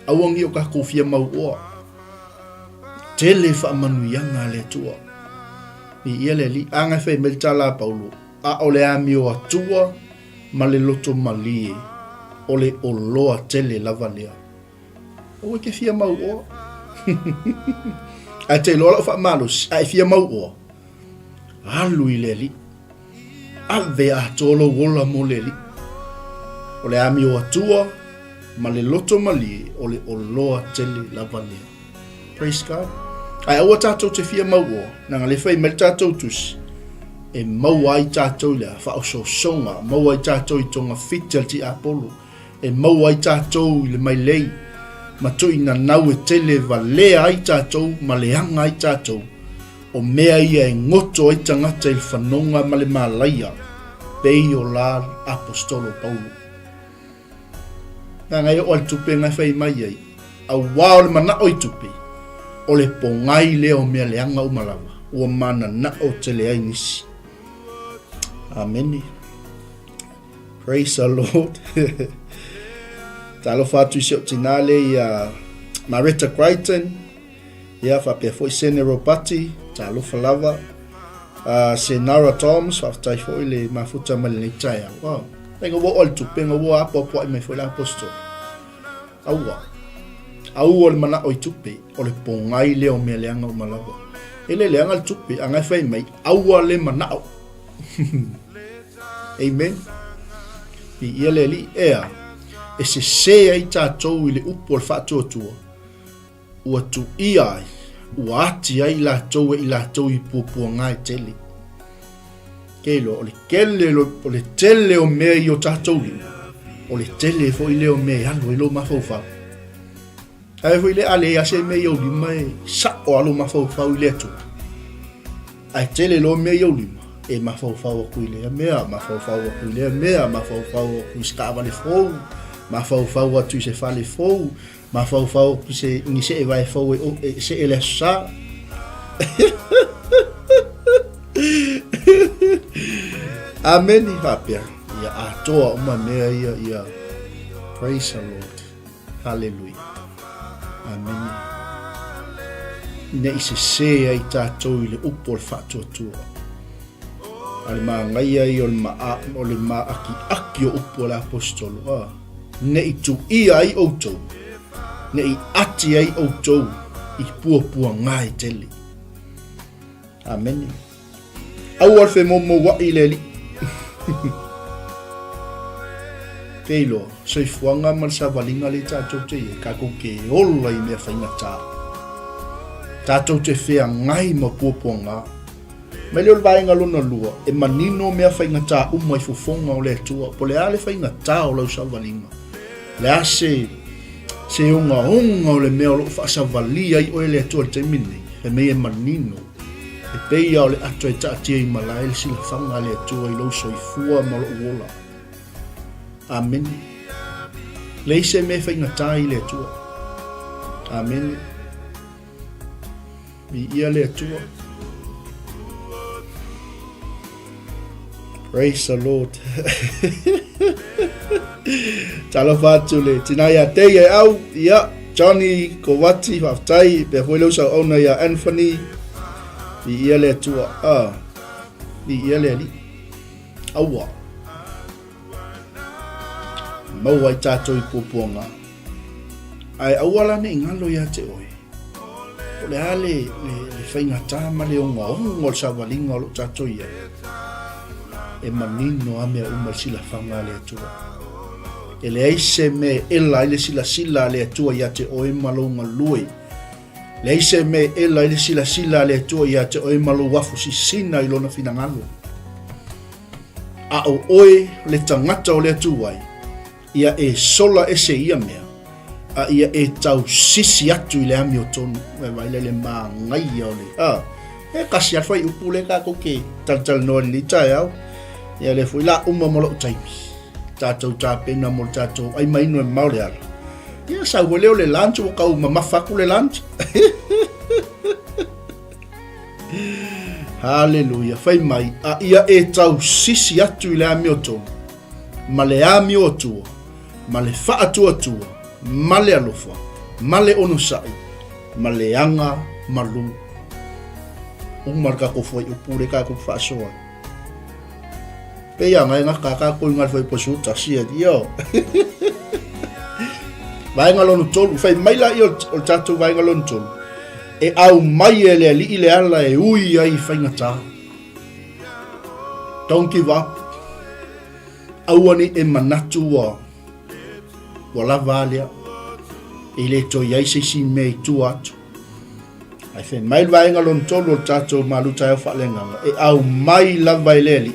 Aua ne i o tatou fia mauoa. Tele faamanuiaga a le Atua. Viia le Alii. A na e fai mai le tala a Paulo, a o le amio atua ma le loto malie, o le oloa tele lava lea. Aua e te fia mauoa. Ae te iloa lau faamalosi, a e fia mauoa, alu i le Alii. Ave atoa lou ola mo le Alii. O le amio atua ma le loto malie, o le oloa tele lava lea. Praise God. Ae aua tatou te fia mauoa, leaga le fai mai le tatou tusi. E maua ai tatou i le faaosoosoga, maua ai tatou i togafiti a le tiapolo, e maua ai tatou i le mailei, ma tuuinanau e tele valea ai tatou ma leaga ai tatou, o mea ia e goto ai tagata i le fanoga ma le malaia, pei o la Aposetolo Paulo. Leaga e oo a le tupe na e fai mai ai, auā o le manao i tupe, o le pogai lea o mea leaga uma lava, ua mananao tele ai nisi. Amene. Praise the Lord. Talofa atu i si ou tinā le ia Maretta Crichton, ia faapea foi Sene Ropati, talofa lava. Senara Toms, faafetai foi le mafuta mai lenei taeao. Wow. Ega ua oo le tupe, ega ua apoapoai mai foi le apostolo. Aua. Aua le manao i tupe, o le pogai lea o mea leaga uma lava. E le leaga le tupe, a ngai fai mai, aua le manao. Amen. I ia le alii, ea, e sesē ai tatou i le upu o le faatuatua, ua tuia ai, ua ati ai latou e i latou i puapuaga e tele. Ke iloa, o le kele, o le tele o mea i o tatou lima, o le tele foi lea o mea e alu ai lou mafaufau. Ae foi le a leai lava se mea i ou lima e sa'o lava lou mafaufau i le Atua. Ae tele loa mea i ou lima, e mafaufau atu i lea mea, mafaufau atu i lea mea, mafaufau atu i se taavale fou, mafaufau atu i se fale fou, mafaufau atu i se ni seevae fou e, e see le Aso Sa. Ameni faapea. Ia atoa uma mea ia, ia praise the Lord. Haleluia. Amene. Ne i sesē ai tatou i le upu o le faatuatua. A le māgaia ia o le maa, o le māakiaki o upu a le aposetolo, a, ne i tuia ai outou, ne i ati ai outou i puapuaga e tele. Amene. Aua le femoumouaʻi i le Alii. Ke iloa, soifuaga ma le savaliga lea tatou te i ai, tatou te ola i mea faigata. Tatou te feagai ma puapuaga. Mai lea o le vaega lona lua, e manino mea faigata uma i fofoga o le Atua. Po o le a le faigata o lau savaliga? Le a se se ogaoga o le mea o lo o faasavalia ai oe e le Atua i le taimi lenei? Fai mai e manino. E pei lava o le ato e taatia i malae le silafaga a le Atua i lou soifua ma lou ola. Amene. Leai se mea e faigata i le Atua. Amene. Viia le Atua. Praise the Lord. Talofa atu le tina ia te ia au, ia, Johnny Kowati, faafetai, pea foi leu sauauna ia Anthony, i ia le Atua, ah, i ia le Alii. Aua. Maua ai tatou i puapuaga. Ae aua la ne i galo ia te oe. Po o le a le, le, le faigata ma le ogaoga o le savaliga o lo o tatou i ai. E manino a mea uma le silafaga a le Atua. E leai se mea e ela ai le silasila a le Atua ia te oe ma lou galue. Leai se mea e ela ai le silasila a le Atua ia te oe ma lou afu sisina i lona finagalo. A o oe le tagata o le Atua ai, ia e sola ese ia mea, a ia e tausisi atu i le amiotonu. Ua vaai lea i le manaia o le, a, e kasi lava le fuaiupu lea tatou te talatalanoa i lenei taeao. Ia lea foi la uma ma lou taimi. Tatou tapena mo le tatou ai ma inu e mamao le ala. Ia sau foi lea o le lunch, ua tau mamafa atu le lunch. Haleluia, fai mai, a ia e tausisi atu i le amiotonu, ma le amioatua, ma le faatuatua, ma le alofa, ma le onosai, ma le aga malū. Uma le tatou fuaiupu lea tatou te faasoa ai. Pei a ngai gata tatou i ngai fai su tasi e io. Vaega lona tolu, fai mai la ia o le tatou vaega lona tolu. E aumai e le Alii le ala e ui ai i faigata. Don't give up. Aua ne i e manatu ua, ua lava a lea. E le toe i ai se isi mea i tua atu. Ae fai mai le vaega lona tolu o le tatou malutaeao faaleagaga, e aumai lava e le Alii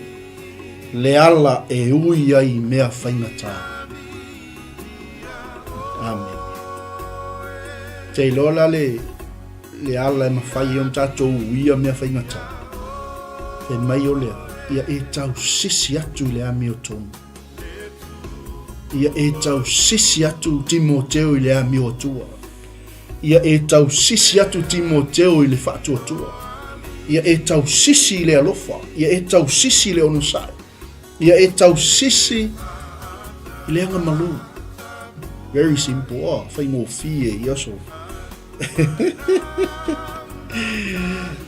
le ala e ui ai i mea faigata. Amene. Te iloa la le, le ala e mafai ai ona tatou uia mea faigata. Fai mai o lea, ia e tausisi atu i le amiotonu. Ia e tausisi atu Timoteo i le amio atua. Ia e tausisi atu Timoteo i le faatuatua. Ia e tausisi i le alofa. Ia e tausisi i le onosai. Ia e tausisi i le agamalu. Very simple. Oh, faigofie i aso.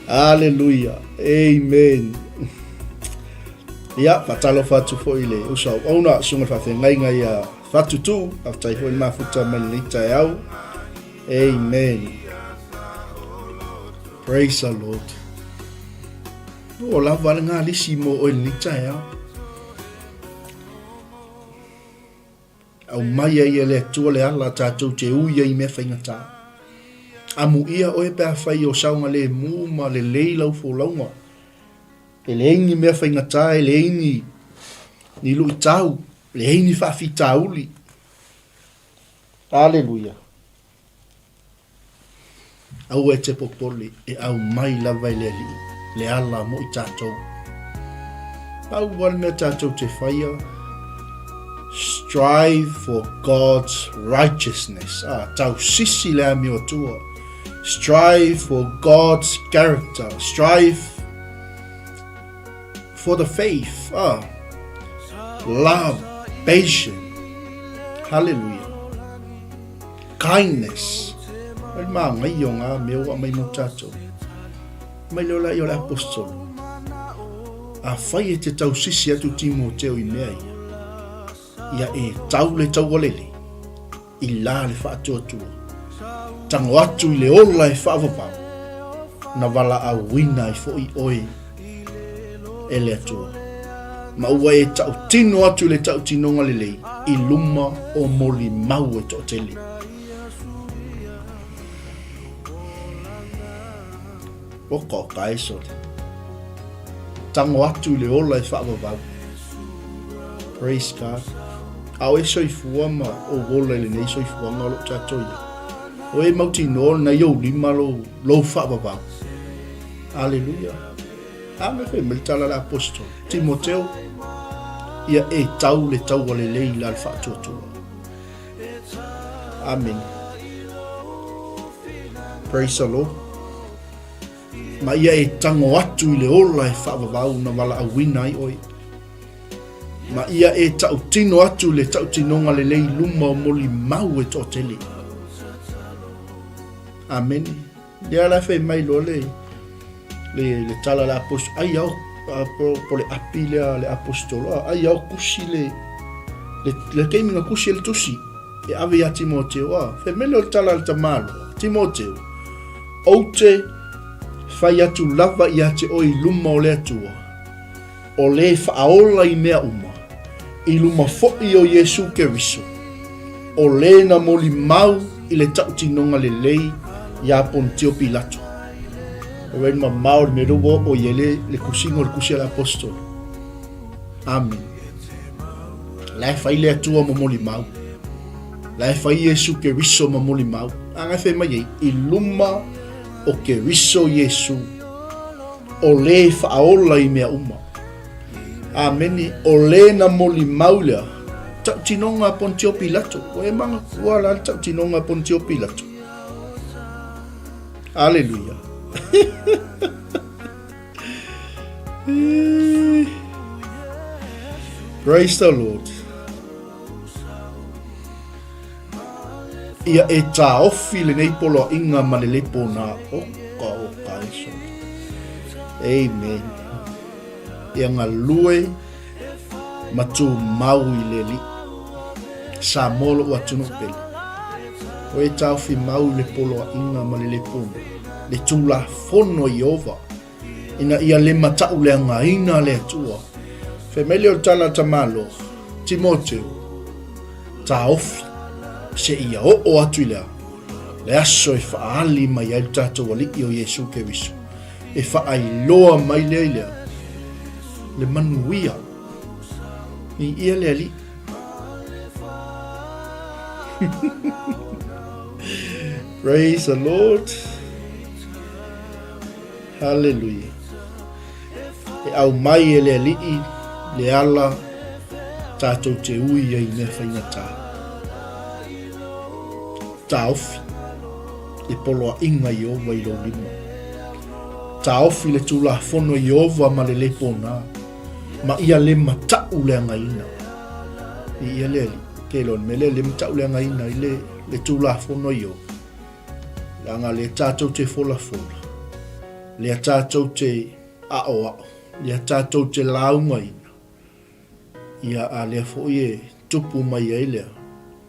Hallelujah. Amen. Ia, faatalofa atu foi i le uso auauna, susuga i le faafeagaiga ia Fatutu, faafetai foi le mafuta mai lenei taeao. Amen. Praise the Lord. Ua lava le galisi mo oe lenei taeao. Aumai ai e le Atua le ala tatou te ui ai i mea faigata. Amuia oe pe afai o saogalemu ma lelei lau folauga. E leai ni mea faigata, e leai ni, ni luitau, leai ni faafitauli. Aleluia. Aua e te popole, e aumai lava e le Alii le ala mo i tatou. Pau lava le mea tatou te whaia, strive for God's righteousness. Ah, tausisi le amio atua. Strive for God's character. Strive for the faith. Ah, love, patience. Hallelujah. Kindness. Mai māngai o ngā mea ua mai mō tātou. Mai leo la i o le apostolo. A whai e te tausisi atu Timoteo i mea ia. Ia e tau le taualele. I la le faatuatua. Tango atu i le ola e faavavau, na valaauina ai foi oe e le Atua. Ma ua e tautino atu i le tautinoga lelei i luma o molimau e toatele. Oka oka e sole. Tango atu i le ola e faavavau. Praise God. A o e soifua ma o ola i lenei soifuaga o loo tatou iai. O e mautinoa na i ou lima lou, lou faavavau. Aleluia. A me fai mai le tala a le apostolo. Timoteo, ia e tau le taua lelei la le faatuatua. Amene. Praise the Lord. Ma ia e tango atu i le ola e faavavau na valaauina ai oe. Ma ia e tautino atu le tautinoga lelei i luma o molimau e toatele. Amene. Lea la fai mai loa le, le, le tala le apostolo, ai ao, po, po le api lea le apostolo, ai ao kusi le, le, le taimi na kusi e le tusi, e ave ia Timoteo, a, fai mai lea o le tala a le tamaloa, Timoteo, ou te fai atu lava ia te oe i luma o le Atua, o le faaola i mea uma, i luma foi o Iesu Keriso, o le na molimau i le tautinoga lelei iā Pontio Pilato. E wai mamao le mea lea ua oo i ai le, le kusiga o le kusi a le apostolo. Amene. La e fai le Atua ma molimau. La e fai Iesu Keriso ma molimau. A ngai fai mai ai, i luma o Keriso Iesu. O le faaola i mea uma. Amene. O le na molimau lea, tautinoga a Pontio Pilato. Ua e manatua la le tautinoga a Pontio Pilato. Aleluia. Praise the Lord. Ia e taofi lenei poloaiga ma le lepo na oka oka e sole. Amen. Ia galue ma tumau i le Alii. Samoa lou atunuu pele. O e taofi mau i le poloaiga ma le lepona, le Tulafono a Ieova, ina ia le matauleagaina le Atua. Fai mai lea o le tala a Tamaloa, Timoteo, taofi, seia oo atu i le a? Le aso e faaali mai ai lo tatou Alii o Iesu Keriso, e faailoa mai lea i lea, le manuia. Viia le Alii. Praise the Lord. Hallelujah. E aumai e le Alii le ala tatou te ui ai i mea faigata. Taofi le poloaiga i Ieova i lou lima. Taofi le Tulafono i Ieova ma le le pona, ma ia le mata'u le againa. I ia le Alii, ke loa le mea lea le mata'u le againa i le, le Tulafono i Ieova. Leaga lea tatou te folafola, lea tatou te aʻoaʻo, lea tatou te laugaina, ia a lea foi e tupu mai ai lea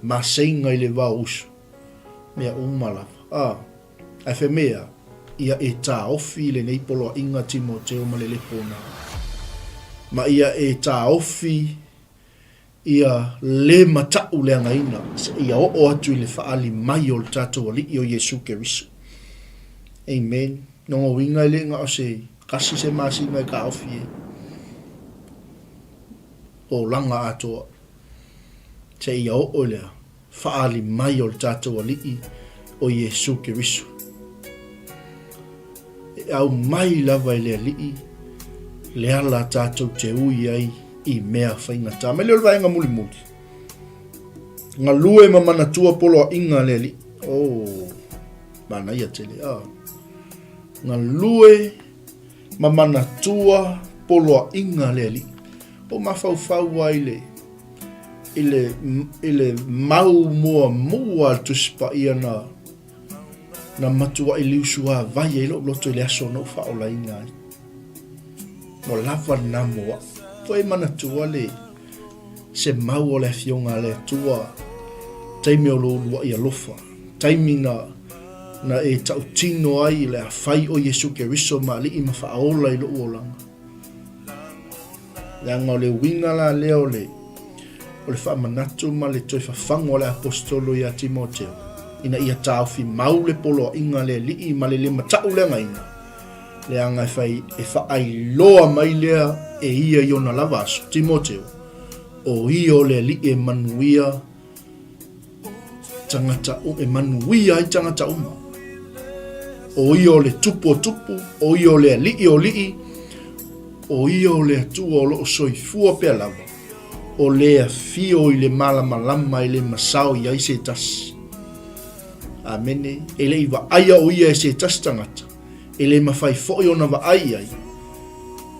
maseiga i le vao usu, mea uma lava. A, ae fai mai a, ia e taofi lenei poloaiga Timoteo ma le lepona, ma ia e taofi Ia le mataʻu leagaina seia oo atu i le faaali mai o le tatou Alii o Iesu Keriso. Amen. Lona uiga e le na o se kasi se masina e taofi ai. Olaga atoa seia oo i le faaali mai o le tatou Alii o Iesu Keriso. E aumai lava e le Alii le ala tatou te ui ai i mea faigata. Mai lea o le vaega mulimuli. Galue ma manatua poloaiga a le Alii. Oh, manaia tele. Ah. Galue ma manatua poloaiga a le Alii. O mafaufau ai le i le i le mau muamua a le Tusi Paia na Na matuai liusuavai ai lou loto i le aso na ou faaolaina ai. Ua lava lena mo au. Toe manatua le se mau o le Afioga a le Atua, taimi o lou uluai alofa, taimi na na e tautino ai le a fai o Iesu Keriso ma Alii ma Faaola i lou olaga. Leaga o le uiga la lea o le, o le faamanatu ma le toe fafago a le Aposetolo ia Timoteo, ina ia taofi mau le poloaiga a le Alii ma le le mata'u leagaina, leaga e fai, e faailoa mai lea e ia i ona lava aso, Timoteo, o ia o le Alii e manuia tagata e manuia ai tagata uma. O ia o le tupu o tupu, o ia o le alii o alii, o ia o le Atua o loo soifua pea lava, o le afio i le malamalama e le masao i ai se tasi. Amene. E le i vaaia o ia e se tasi tagata, e le mafai foi ona vaai i ai.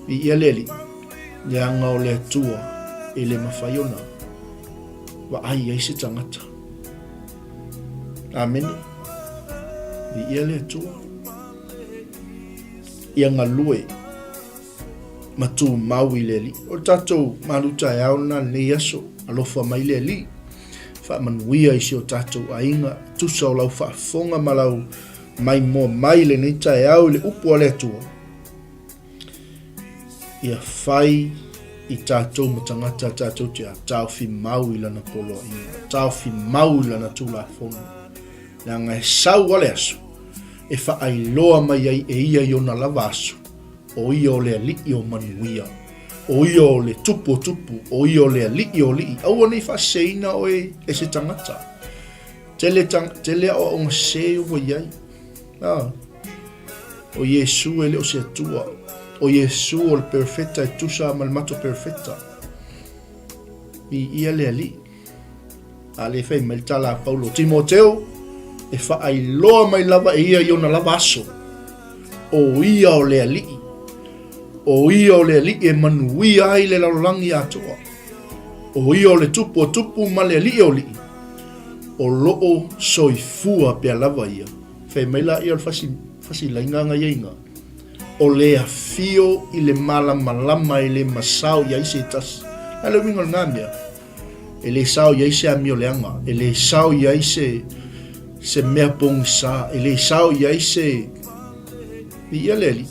Viia le Alii, leaga o le Atua e le mafai ona vaai ai se tagata. Amene. Viia le Atua. Ia galue ma tumau i le Alii. O le tatou malu taeao lena lenei aso, alofa mai le Alii. Faamanuia i si o tatou aiga, tusa o lau faafofoga ma lau maimoa mai lenei taeao i le upu a le Atua. Ia fai i tatou ma tagata tatou te a taofi mau i lana poloaiga, taofi mau i lana tulafono. Leaga e sau a le aso, e faailoa mai ai e ia i ona lava aso, o ia o le alii o manuia, o ia o le tupu o tupu, o ia o le alii o alii. Aua ne i faaseseina oe e se tagata. Tele, tele aoaoga sese ua i ai. Ah. O Iesu e le o se Atua. O Iesu o le perfeta e tusa ma le matou perfeta. Viia le Alii. A le fai mai le tala a Paulo, Timoteo, e faailoa mai lava e ia i ona lava aso. O ia o le Alii. O ia o le Alii e manuia ai le lalolagi atoa. O ia o le tupu o tupu ma le Alii o alii. O loo soifua pea lava ia. Fai mai laia o le fasi, fasilaina na iai ina, O le afio i le malamalama e le masao i ai se tasi. A le uiga o lena mea, e le sao i ai se amio leaga, e le sao i ai se, se mea pogisa, e le sao i ai se... Viia le Alii,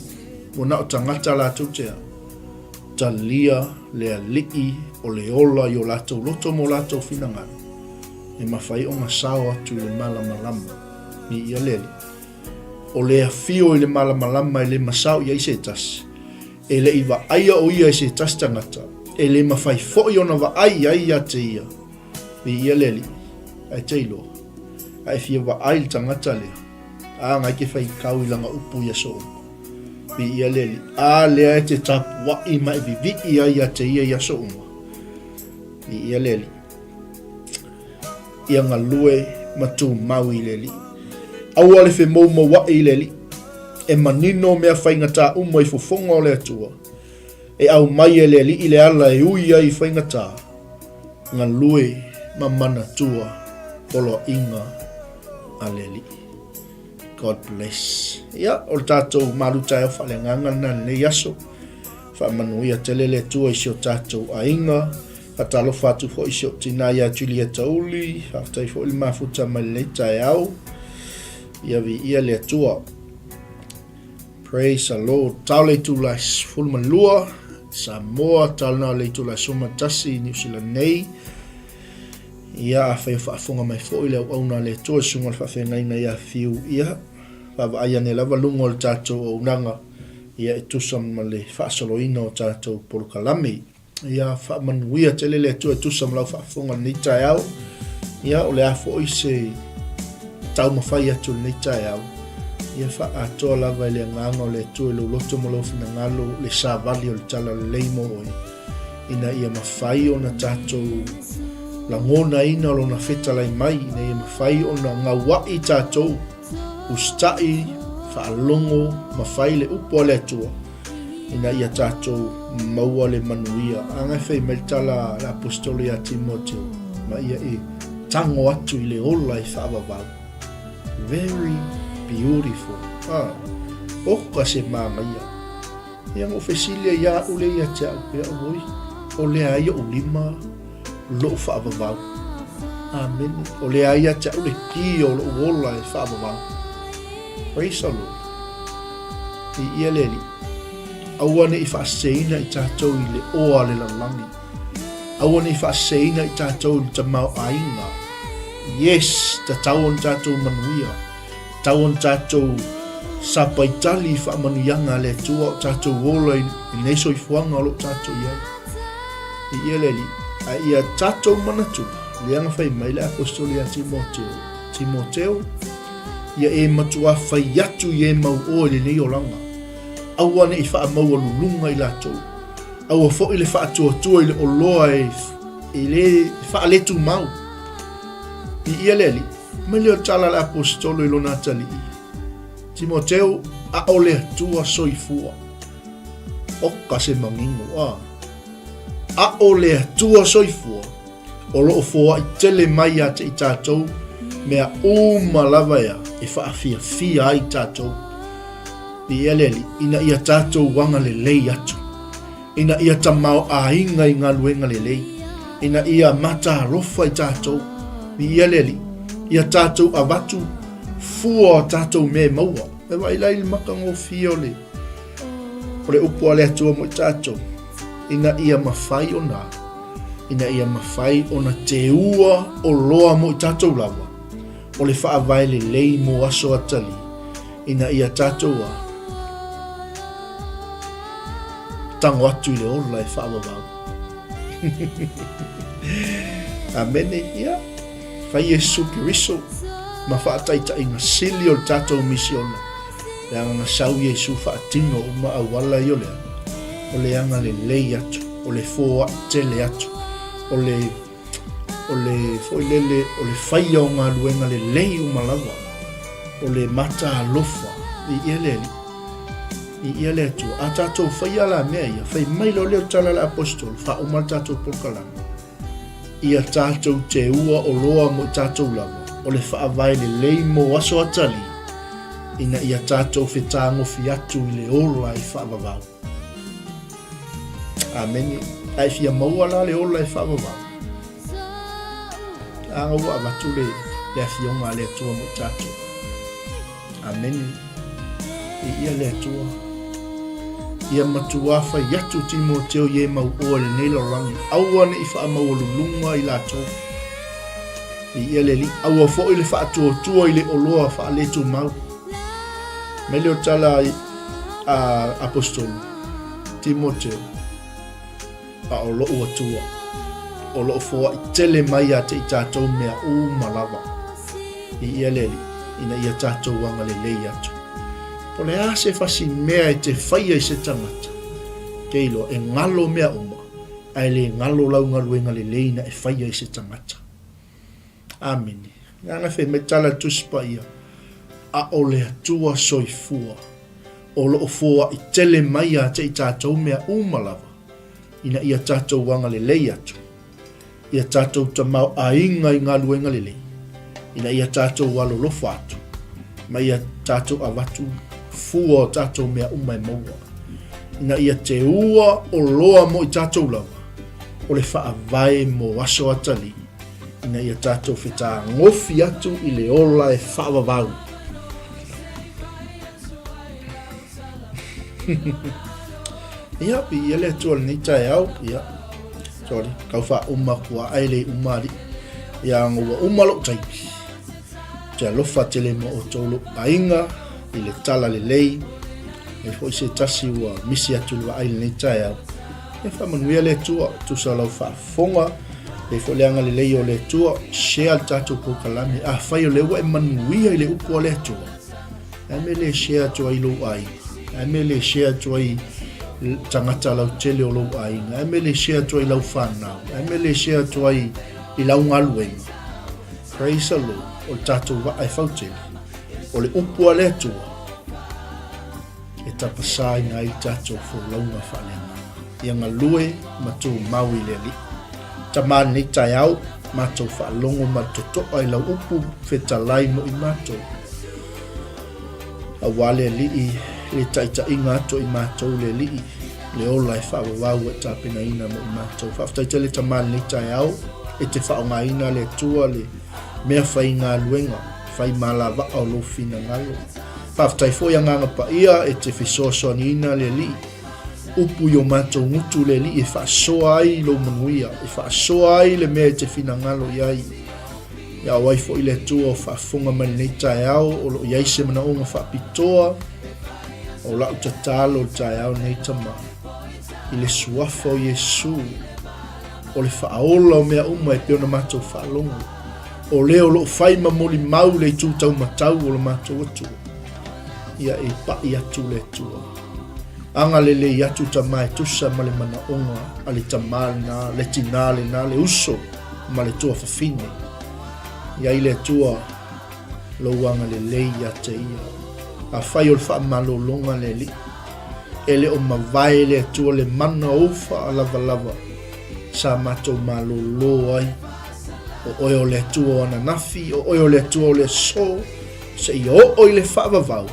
ua na o tagata latou te a talia le Alii o le ola i o latou loto ma o latou finagalo, e mafai ona sao atu i le malamalama. Viia le Alii. O le afio i le malamalama e le masao i ai se tasi, e le i vaaia o ia i se tasi tagata, e le mafai foi ona vaai i ai ia te ia. Viia le Alii. Ae te iloa, a e fia vaai i le tagata lea, a ngai ke faitau i lana upu i aso uma. Viia le Alii. A lea e te tapuai ma e vivii ai ia te ia i aso uma. Viia le Alii. Ia galue ma tumau i le Alii. Aua le femoumouaʻi i le Alii. E manino mea faigata uma i fofoga o le Atua. E aumai e le Alii le ala e ui ai i faigata. Galue ma manatua poloaiga a le Alii. God bless. Ia, o le tatou malu taeao faaleagaga lena i lenei aso. Faamanuia tele le Atua i si o tatou aiga. Faatalofa atu foi i si ou tina ia Julieta Uli. Faafetai foi le mafuta mai lenei taeao. Ia viia le Atua. Praise the Lord. Tao le itula 12 Samoa, tao lena o le itula 11 i Niu Sila nei. Ia, afai o faafofoga mai foi le auauna a le Atua i susuga o le faafeagaiga ia Fiu, ia, vaavaai ane lava luga o le tatou auaunaga, ia, e tusa ma le faasoloina o tatou polokalame. Ia, faamanuia tele le Atua e tusa ma lau faafofoga i lenei taeao. Ia, o le a foi se taumafai atu i lenei taeao, ia faaatoa lava e le agaga o le Atua i lou loto ma lou finagalo le savali o le talalelei mo oe. ina ia mafai ona tatou lagonaina lona fetalai mai, ina ia mafai ona gauaʻi tatou, usitaʻi, faalogo ma fai le upu a le Atua, ina ia tatou maua le manuia. A na fai mai le tala a le Aposetolo ia Timoteo, ma ia e tago atu i le ola e faavavau. Very beautiful. Ah, oka se manaia. Ia na ou fesili ai ia a'u lea ia te a'u pea, Auoi, o lea ai o'u lima lo'u faavavau. Amene. O lea ai ia te a'u le ki o lo'u ola e faavavau. Praise the Lord. Viia le Alii. Aua ne i faaseseina i tatou i le oa a le lalolagi. Aua ne i faaseseina i tatou i le tamaoaiga. Yes, tatau ona tatou manuia. Tau ona tatou sapaitali i faamanuiaga a le Atua o tatou ola i lenei soifuaga o lo o tatou i ai. Viia le Alii, a ia tatou manatua, lea na fai mai le Aposetolo ia Timoteo, Timoteo, ia e matuā fai atu i e mau oe i lenei olaga, aua ne i faamaualuluga i latou, aua foi le faatuatua i le oloa e, e le faaletumau. Viia le Alii. Mai lea o tala a le Aposetolo i lona atalii, Timoteo, ʻaʻole Atua soifua. Oka se manino, a. ʻAʻole Atua soifua, o lo o foaʻi tele mai iā te i tatou mea uma lava ea e faafiafia ai tatou. Viia le Alii, ina ia tatou agalelei atu. Ina ia tamaoaiga i galuega lelei, ina ia mataalofa i tatou, viia le Alii, ia tatou avatu fua o tatou mea e maua. E vaai la i le matagofie o le, o le upu a le Atua mo i tatou, ina ia mafai ona, ina ia mafai ona teua oloa mo i tatou lava, o le faavae lelei mo aso atalii, ina ia tatou a, Tango atu i le ola e faavavau. Amene. Ia, fai Iesu Keriso ma faataitaiga sili o le tatou misiona. Leaga na sau Iesu faatino uma auala i o lea. O le agalelei atu, o le foaʻi tele atu, o le o le foi lele o le faia o galuega lelei uma lava, o le mataalofa i ia le Alii, i ia le Atua. A tatou faia la mea ia, fai mai loa lea o le tala a le Aposetolo, faauma le tatou polokalame, ia tatou teua oloa mo i tatou lava, o le faavae lelei mo aso atalii, ina ia tatou fetagofi atu i le ola e faavavau. Amene. A e fia maua la le ola e faavavau, a na ua avatu le, le afioga a le Atua mo i tatou. Amene. Viia le Atua. Ia matuā fai atu Timoteo i e mau oe i lenei lalolagi, aua ne i faamaualuluga i latou. Viia le Alii. Aua foi le faatuatua i le oloa faaletumau. Mai lea o tala a Apostolo Timoteo, a o lou Atua, o loo foai tele mai ia te i tatou mea uma lava. Viia le Alii, ina ia tatou agalelei atu. Po o le a se fasi mea e te faia i se tagata, ke iloa e galo mea uma, ae le galo lau galuega lelei na e faia i se tagata. Amene. Leaga fai mai tala le Tusi Paia, a o le Atua soifua, o lo o foai tele mai ia te i tatou mea uma lava, ina ia tatou agalelei atu, ia tatou tamaoaiga i galuega lelei, ina ia tatou alolofa atu, ma ia tatou avatu fua o tatou mea uma e maua, ina ia teua oloa mo i tatou lava, o le faavae mo aso atalii, ina ia tatou fetagofi atu i le ola e faavavau. Ia, viia le Atua i lenei taeao. Ia, sorry, kau faauma atu a e le uma alii. Ia, aga ua uma lou taimi. Te alofa tele ma outou lou aiga i le tala lelei. E foi se tasi ua misi atu i le vaai i lenei taeao. Ia faamanuia le Atua, tusa o lau faafofoga, e foi le agalelei o le Atua, share le tatou polokalame. Afai o lea ua e manuia i le upu a le Atua, a mea le share atu ai lou aiga, a mea le share atu ai tagata lautele o lou aiga, a mea le share atu ai lau fanau, a mea le share atu ai i lau galuega. Praise the Lord, o le tatou vaa e fautele, o le upu a le Atua, e tapasaina ai le tatou folauga faaleagaga. Ia galue ma tumau i le Alii. Tama lenei taeao, matou faalogo ma le totoa i lau upu fetalai mo i matou. Aua le Alii, le taitaiga atu i matou le Alii, le ola e faavavau e tapenaina mo i matou. Faafetai tele Tama lenei taeao, e te faaaogaina le Atua le mea faigaluega, fai malavaa o lou finagalo. Faafetai foi Agaga Paia e te fesoasoaniina le Alii. Upu i o matou gutu le Alii e faasoa ai lou manuia, e faasoa ai le mea e te finagalo i ai. Ia o ai foi le Atua o faafofoga mai lenei taeao o lo o i ai se manaoga faapitoa o lau tatalo i le taeao nei Tama, i le suafa o Iesu, o le faaola o mea uma e pei ona matou faalogo. O lea o lo o fai ma molimau le itu taumatau o lo matou Atua, ia e pai atu le Atua. Agalelei atu Tama e tusa ma le manaoga a le tama lena, le tinā lena, le uso ma le tuafafine. Ia i le Atua lou agalelei ia te ia. Afai o le faamalologa le Alii, e le o mavae le Atua le mana o ou faalavalava sa matou malolo ai. O oe o le Atua o ananafi, o oe o le Atua o le aso, seia oo i le faavavau,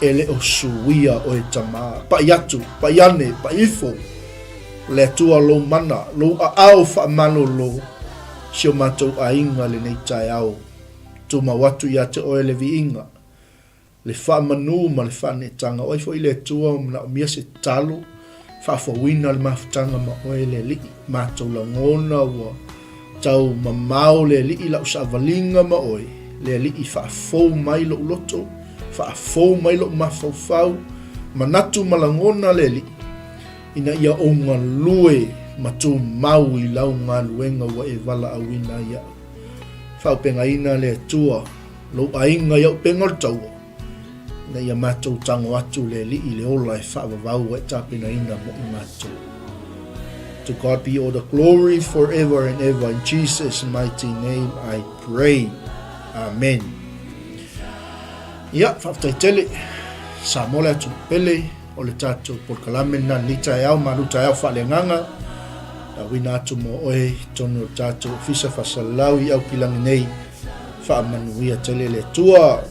e le o suia oe Tama. Pai atu, pai ane, pai ifo, le Atua lou mana, lou aao faamalolo, si o matou aiga lenei taeao. Tumau atu ia te oe le viiga. Le faamanu ma le faaneetaga. O ai foi le Atua ua manaomia se tatalo, faafouina le mafutaga ma oe le Alii. Matou lagona ua tau mamao le Alii lau saavaliga ma oe, le Alii faafou mai lou loto, faafou mai lou mafaufau, manatu ma lagona le Alii, ina ia ou galue ma tumau i lau galuega ua e valaauina ai iaʻu. Faaopegaina le Atua. Lou aiga i auupega o le taua, ina ia matou tago atu le Alii i le ola e faavavau ua e tapenaina mo i matou. To God be all the glory forever and ever in Jesus mighty name I pray. Amen. Ia, faafetai tele. Samoa le atunuu pele. O le tatou polokalame lena lenei taeao, malu taeao faaleagaga, auina atu mo oe i totonu o le tatou ofisa faasalalau i Aukilagi nei. Faamanuia tele le Atua.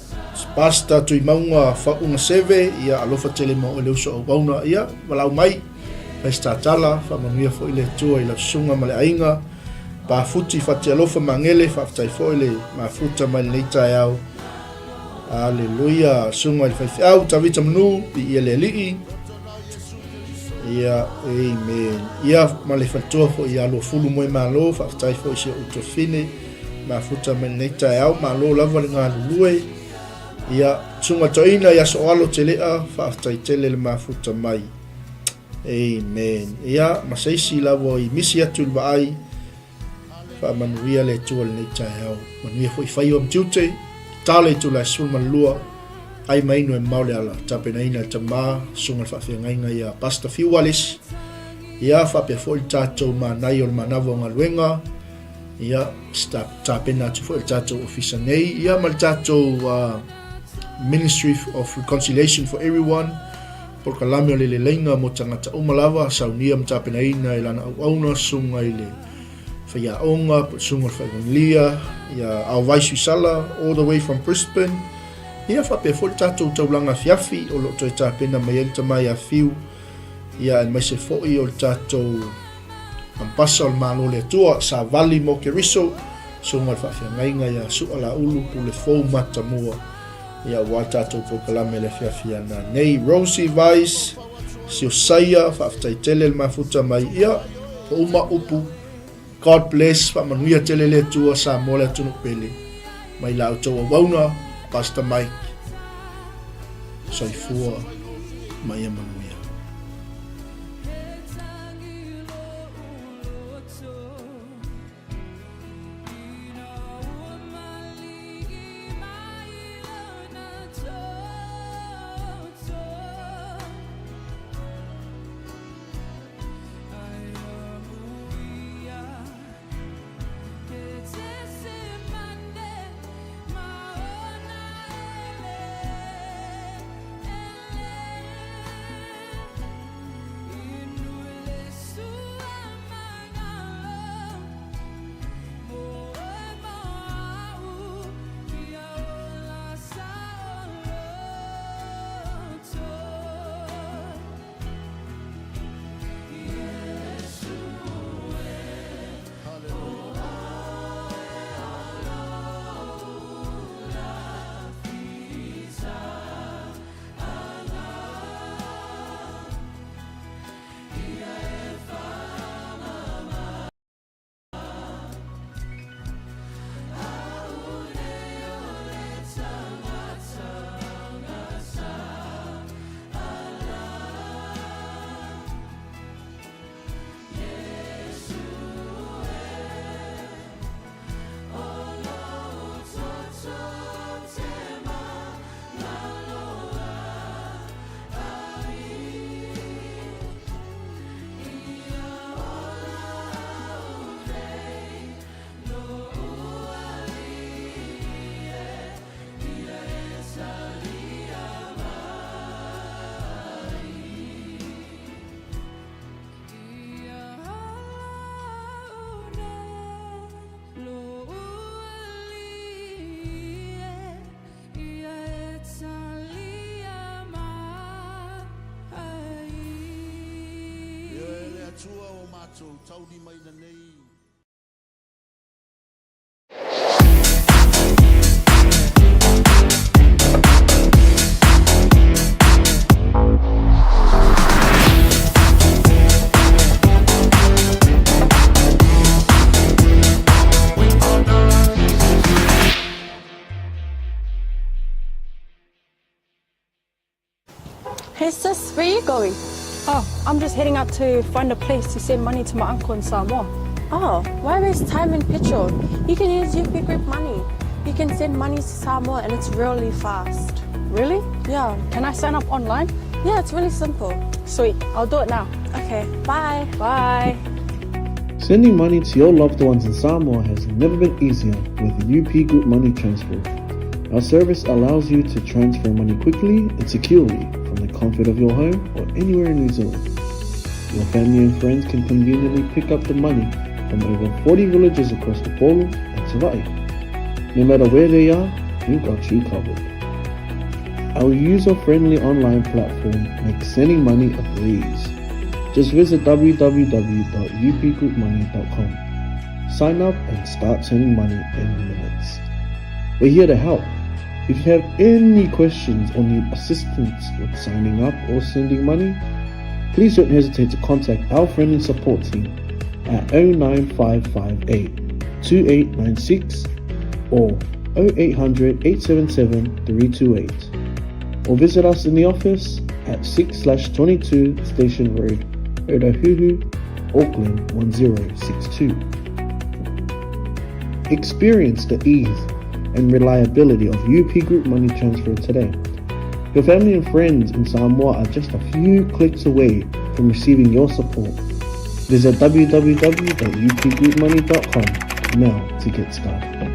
Pastor Tuimauga Fauuga Seve, ia alofa tele mo oe le uso auauna, ia valaau mai. Fai se tatala, faamanuia foi le Atua i lau susuga ma le aiga. Pafuti Fatialofa Magele, faafetai foi le mafuta mai lenei taeao. Aleluia, susuga i le faifeau, Tavita Manu, viia le Alii. Ia, amen. Ia, ma le faletua foi ia Luafulu Moemalo, faafetai foi si ou tuafafine. mafuta mai lenei taeao, malo lava le galulue. Ia, Susuga Toeaina ia Soalo Telea, faafetai tele le mafuta mai. Amen. Ia, ma se isi lava i misi atu i le vaai, Faamanuia le Atua i lenei taeao. Manuia foi faiva ma tiute, tala i tula e 12, ai ma inu e mamao le ala, tapenaina e tama, susuga le faafeagaiga ia Pastor Fiu Wallace, ia faapea foi le tatou manai o le manava o galuega, ia tapena atu foi le tatou ofisa nei, ia ma le tatou uh, Ministry of Reconciliation for Everyone, polokalame o le leleiga mo tagata uma lava, saunia ma tapenaina e lana auauna, susuga i le faiaoga, po o le susuga i le faaivanelia, ia Aovai Suisala, all the way from Brisbane, ia faapea foi le tatou taulaga afiafi o lo o toe tapena mai ai le tama ia Fiu, ia aemaise foi o le tatou Ambasa o le Malo o le Atua, Savali mo Keriso, susuga i le faafeagaiga ia Su'a Laulu, Pule Fou Matamua, Ia aua le tatou polokalame le afiafi ana nei. Rosie Vice, Siosaia, faafetai tele le mafuta mai. Ia, ua uma upu. God bless, faamanuia tele le Atua, Samoa le atunuu pele. Mai la outou auauna, Pastor Mike. Soifua ma ia manuia. Ioe le Atua o matou taulimaina nei. Hey sis, where you going? Oh, I'm just heading out to find a place to send money to my uncle in Samoa. Oh, why waste time and petrol? You can use UP Group Money. You can send money to Samoa and it's really fast. Really? Yeah. Can I sign up online? Yeah, it's really simple. Sweet, I'll do it now. Okay, bye. Bye. Sending money to your loved ones in Samoa has never been easier with UP Group Money Transfer. Our service allows you to transfer money quickly and securely from the comfort of your home or anywhere in New Zealand. Your family and friends can conveniently pick up the money from over 40 villages across the Upolu and Savai'i. No matter where they are, we've got you covered. Our user-friendly online platform makes sending money a breeze. Just visit www.upgroupmoney.com. Sign up and start sending money in minutes. We're here to help. If you have any questions or need assistance with signing up or sending money, please don't hesitate to contact our friendly support team at 09558 2896 or 0800 877 328. Or visit us in the office at 6 22 Station Road, Otahuhu, Auckland 1062. Experience the ease and reliability of UP Group Money Transfer today. Your family and friends in Samoa are just a few clicks away from receiving your support. Visit www.upgroupmoney.com now to get started.